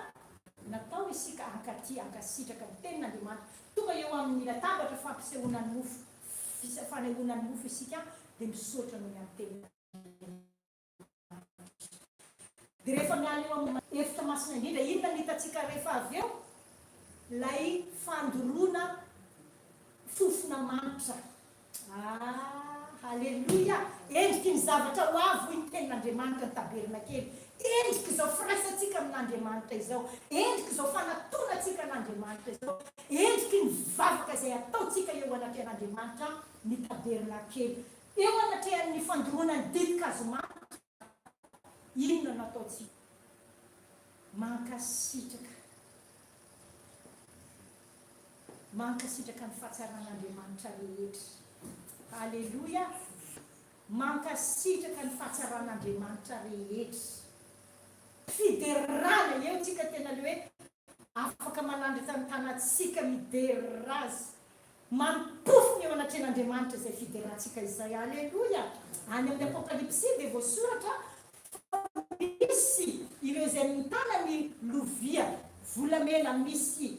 Natao isika hankatia, hankasitraka ny tenin'Andriamanitra. Tonga eo amin'ny latabatra fampisehoana ny mofo, fanehoana ny mofo isika, dia misaotra noho ny amin'ny tenin'Andriamanitra. Dia rehefa miala eo amin'ny efitra masina indrindra, inona no hitantsika rehefa avy eo? Ilay fandoroana fofona manitra. Ah, haleloia! Endriky ny zavatra ho avy, hoy ny tenin'Andriamanitra ny tabernakely. Endriky izao firaisantsika amin'Andriamanitra izao. Endriky izao fanatonantsika an'Andriamanitra izao. Endriky ny vavaka izay ataontsika eo anatrehan'Andriamanitra ny tabernakely. Eo anatrehan'ny fandoroana ny ditin-kazo manitra, inona no ataontsika? Mankasitraka. Mankasitraka ny fahatsaran'Andriamanitra rehetra. Aleloia! Mankasitraka ny fahatsaran'Andriamanitra rehetra. Fiderana, eo tsika tena le hoe afaka manandratra ny tanantsika midera Azy. Mampofona eo anatrehan'Andriamanitra izay fiderantsika izay. Aleloia! Any amin'ny Apokalypsy dia voasoratra fa misy ireo izay mitana ny lovia volamena misy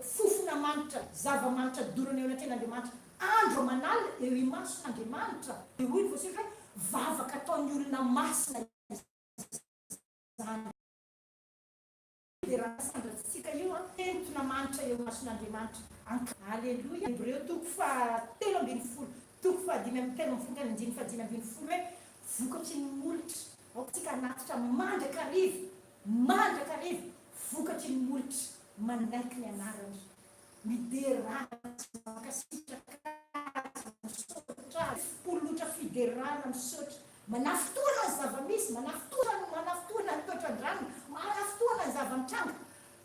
fofona manitra, zava-manitra dorana eo anatrehan'Andriamanitra andro aman'alina eo imason'Andriamanitra. Dia hoy ny voasoratra hoe, Vavaka ataon'ny olona masina izany. Dia raha sandratsika io an, entona manitra eo imason'Andriamanitra. Ank. Aleloia. Hebreo toko faha 13, toko faha 35 ka ny andininy faha 15 hoe, Vokatry ny molotra, aoka isika hanatitra mandrakariva, mandrakariva, vokatry ny molotra, manaiky ny anarany, midera azy, mankasitraka azy, misaotra azy, molotra fiderana, misaotra. Manafintohina ny zava-misy, manafintohina manafintohina ny toetran-dranony, manafintohina ny zava-mitranga,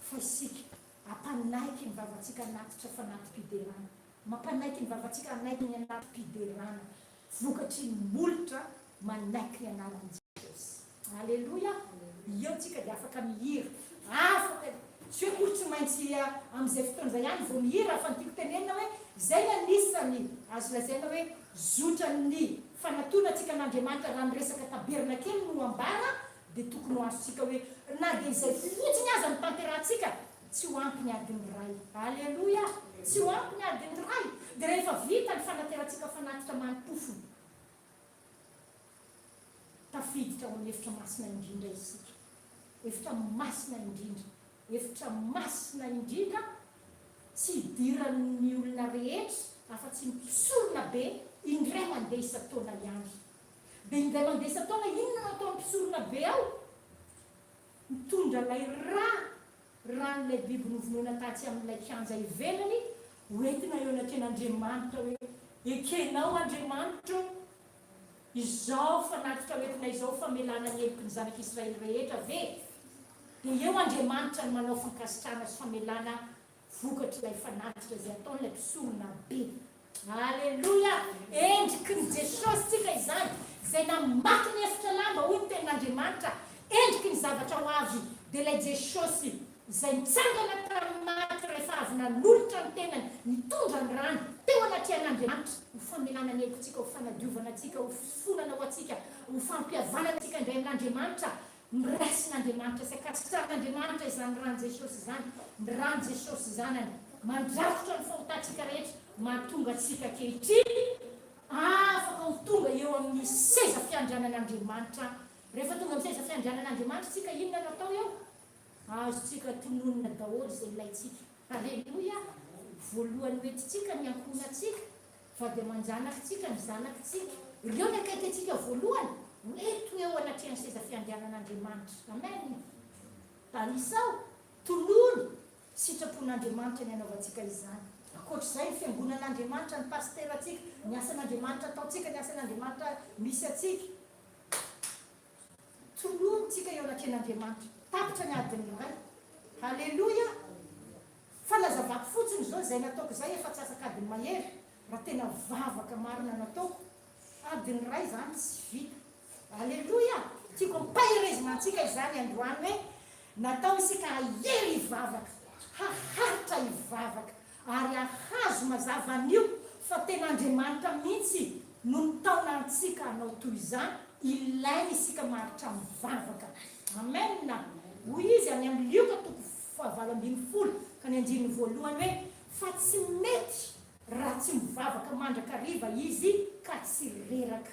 fa isika hampanaiky ny vavantsika hanatitra fanati-piderana, mampanaiky ny vavantsika hanaiky ny anatim-piderana, vokatry ny molotra manaiky ny anaran'i Jesosy. Aleloia! Eo tsika dia afaka mihira, afaka, tsy hoe akory tsy maintsy amin'izay fotoana izay ihany vao mihira, fa ny tiako tenenina hoe izay ny anisany azo lazaina hoe zotran'ny fanatonantsika an'Andriamanitra raha ny resaka tabernakely no ambara dia tokony ho azontsika hoe na dia izay fotsiny aza no tanterahantsika tsy ho ampy ny adiny iray. Aleloia! Tsy ho ampy ny adiny iray. Dia rehefa vita ny fanaterantsika fanatitra mani-pofona, tafiditra ao amin'ny efitra masina indrindra isika. Efitra masina indrindra. Efitra masina indrindra tsy idiran'ny olona rehetra afa-tsy ny mpisorona be indray mandeha isan-taona ihany. Dia indray mandeha isan-taona inona no ataon'ny mpisorona be ao? Mitondra ilay rà, ràn'ilay biby novonoina tatsy amin'ilay kianja ivelany, hoentina eo anatrehan'Andriamanitra hoe, Ekenao Andriamanitra ô, izao fanatitra hoentina izao famelana ny heloky ny zanak'Israely rehetra ve? Dia eo Andriamanitra no manao fankasitrahana sy famelana vokatr'ilay fanatitra izay ataon'ilay mpisorona be. Aleloia! Endriky ny Jesosy tsika izany, izay namaky ny efitra lamba, hoy ny tenin'Andriamanitra, endriky ny zavatra ho avy, dia ilay Jesosy izay nitsangana tamin'ny maty rehefa avy nanolotra ny tenany, nitondra ny rany, teo anatrehan'Andriamanitra, ho famelana ny helotsika, ho fanadiovana antsika, ho fifonana ho antsika, ho fampihavanana antsika indray amin'Andriamanitra. Noraisin'Andriamanitra sy ankasitrahan'Andriamanitra izany ran'i Jesosy izany, ny ran'i Jesosy Zanany, mandrakotra ny fahotantsika rehetra, mahatonga antsika ankehitriny afaka ho tonga eo amin'ny seza fiandrianan'Andriamanitra. Rehefa tonga amin'ny seza fiandrianan'Andriamanitra isika, inona no atao eo? Azontsika tononina daholo izay ilaintsika. Aleloia! Voalohany hoentintsika ny ankohonantsika, Vady aman-janakitsika, ny zanakitsika, ireo ny akaiky antsika voalohany, ho eto eo anatrehan'ny seza fiandrianan'Andriamanitra. Amen! Tanisao, tonony, sitrapon'Andriamanitra ny hanaovantsika izany. Ankoatr'izay, ny fiangonan'Andriamanitra, ny pasiterantsika, ny asan'Andriamanitra ataontsika, ny asan'Andriamanitra misy antsika. Tonony tsika eo anatrehan'Andriamanitra. Tapitra ny adiny iray. Haleloia! Fanazavako fotsiny izao izay nataoko izay efa atsasak'adiny mahery raha tena vavaka marina nataoko. Adiny iray izany tsy vita. Aleloia! Tiako ampaherezina antsika izany androany hoe natao isika hahery hivavaka, haharitra hivavaka ary hahazo mazava anio fa tena Andriamanitra mihitsy no nitaona antsika hanao toy izany, ilaina isika maharitra mivavaka. Amen! Hoy izy any amin'ny Lioka toko faha-18 ka ny andininy voalohany hoe, Fa tsy mety raha tsy mivavaka mandrakariva izy ka tsy reraka.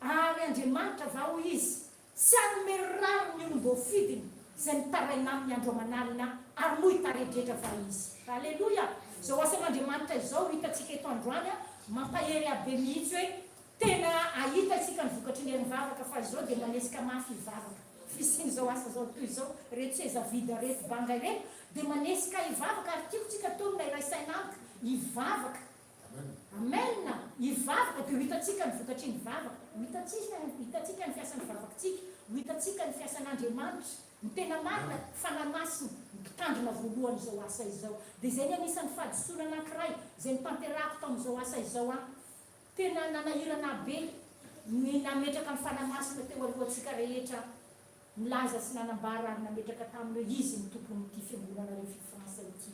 Ary Andriamanitra va, hoy izy, tsy hanome rariny ny olom-boafidiny izay mitaraina aminy andro aman'alina, ary moa hitaredretra va izy? Aleloia! Izao asan'Andriamanitra izao hitantsika eto androany, mampahery ahy be mihitsy hoe tena hahita isika ny vokatry ny herim-vavaka, fa izao dia manesika mafy hivavaka. Fisian'izao asa izao toy izao, ireto seza vide ireto, banga ireto, dia manesika ahy hivavaka, ary tiako tsika tonona hiray saina amiko hivavaka. Amen! Hivavaka dia ho hitantsika ny vokatry ny vavaka, ho hitantsika, hitantsika ny fiasan'ny vavakitsika, ho hitantsika ny fiasan'Andriamanitra. Ny tena marina, Fanahy Masina, ny mpitandrina voalohan'izao asa izao. Dia izay ny anisan'ny fahadisoana anankiray izay notanterahako tamin'izao asa izao an. Tena nanahirana ahy be ny nametraka ny Fanahy Masina teo alohantsika rehetra, nilaza sy nanambara ary nametraka taminy hoe Izy no tompon'ity fiangonana Refi France ity.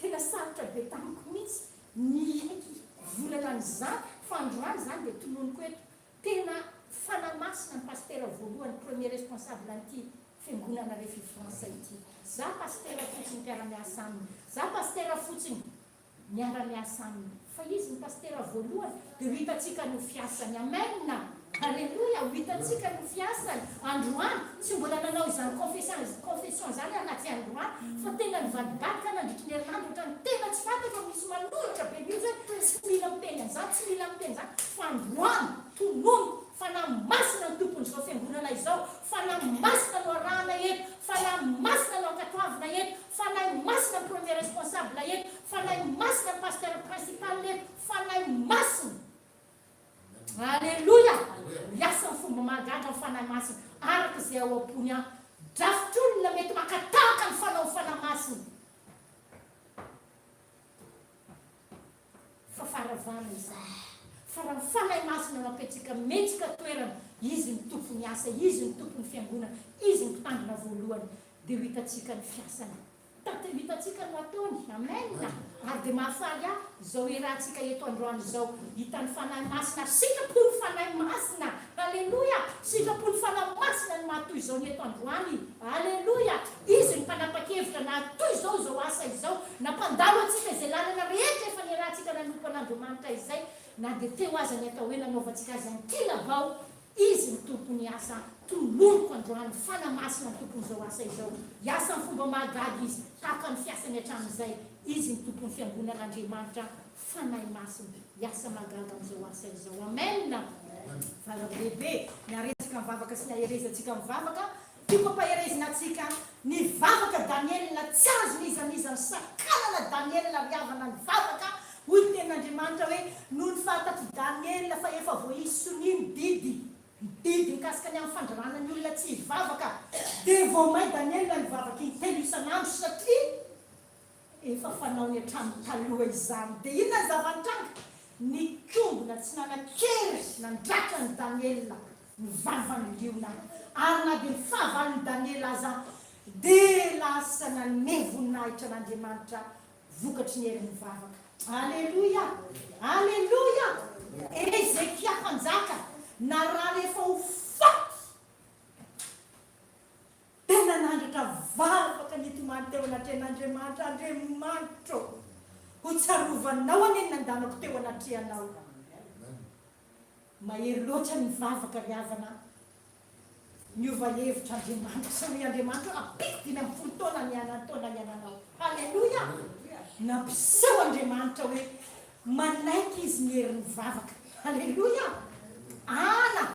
Tena sarotra be tamiko mihitsy ny hiaiky volana an'izany fa androany izany dia tononiko eto. Tena Fanahy Masina ny Pasitera voalohany, premier responsable an'ity fiangonana Refi France ity. Za Pasitera fotsiny mpiara-miasa aminy. Za Pasitera fotsiny. Miara-miasa aminy. Fa izy ny pasitera voalohany dia ho hitantsika ny ho fiasany. Amen! Aleloia! Ho hitantsika ny ho fiasany. Androany, tsy mbola nanao izany confession confession izany aho na tsy androany, fa tena nivadibadika nandritry ny herinandro ohatran'ny tena tsy fantatra fa misy manoratra be mihitsy hoe tsy mila miteny an'izany, tsy mila miteny izany, fa androany, tononiko, Fanahy Masina ny Tompon'izao Fiangonana izao, Fanahy Masina no arahana eto, Fanahy Masina no ankatoavina eto, Fanahy Masina ny premier responsable eto, Fanahy Masina ny pasteur principal eto, Fanahy Masina. Aleloia! Miasa amin'ny fomba mahagaga ny Fanahy Masina, araka izay ao am-pony an. Drafitr'olona mety maka tahaka ny fanaon'ny Fanahy Masina. Fa faharavana izany. Fa raha ny Fanahy Masina no ampiantsika mendrika toerana, Izy no Tompon'ny asa, Izy no Tompon'ny Fiangonana, Izy no Mpitandrina voalohany, dia ho hitantsika ny fiasany. Tate, ho hitantsika no ataony. Amen! Ary dia mahafaly ahy izao iarahantsika eto androany izao. Hitan'ny Fanahy Masina, sitrapon'ny Fanahy Masina. Aleloia! Sitrapon'ny Fanahy Masina ny maha toy izao ny eto androany. Aleloia! Izy no mpanapa-kevitra naha toy izao izao asa izao. Nampandalo antsika izay lalana rehetra efa niarahantsika nanompo an'Andriamanitra izay, na dia teo aza ny atao hoe nanaovantsika azy ankilabao. Izy no Tompon'ny asa. Toloriko androany, Fanahy Masina no Tompon'izao asa izao. Hiasa amin'ny fomba mahagaga Izy, tahaka ny fiasany hatramin'izay. Izy no Tompon'ny Fiangonan'Andriamanitra, Fanahy Masina. Hiasa mahagaga amin'izao asa izao. Amen! Zava-dehibe ny harentsika mivavaka sy ny haherezantsika mivavaka. Tiako ampaherezina antsika ny vavaka Daniela tsy azon'iza n'iza nisakanana Daniela ry havana ny vavaka hoy ny tenin'Andriamanitra hoe noho ny fantatr'i Daniela fa efa voaisy sonia ny didy ny didy mikasika ny amin'ny fandrarana ny olona tsy hivavaka dia vao may Daniela nivavaka intelo isan'andro satria Efa fanaony hatramin'ny taloha izany. Dia inona ny zava-nitranga? Nikombona tsy nanan-kery nandratra an'i Daniela ny vavan'ny liona. Ary na dia ny fahavalon'i Daniela aza dia lasa nanome voninahitra an'Andriamanitra vokatry ny herin'ny vavaka. Aleloia! Aleloia! Hezekia mpanjaka narary efa ho faty. Dia nanandratra vavaka nitomany teo anatrehan'Andriamanitra, Andriamanitro ô, ho tsarovanao anie ny nandanako teo anatrehanao. Mahery loatra ny vavaka ry havana a. Niova hevitra Andriamanitra, hoy Andriamanitra hoe ampiko 15 taona ny taona niainanao. Haleloia! Nampiseho Andriamanitra hoe manaiky Izy ny herin'ny vavaka. Haleloia! Ana!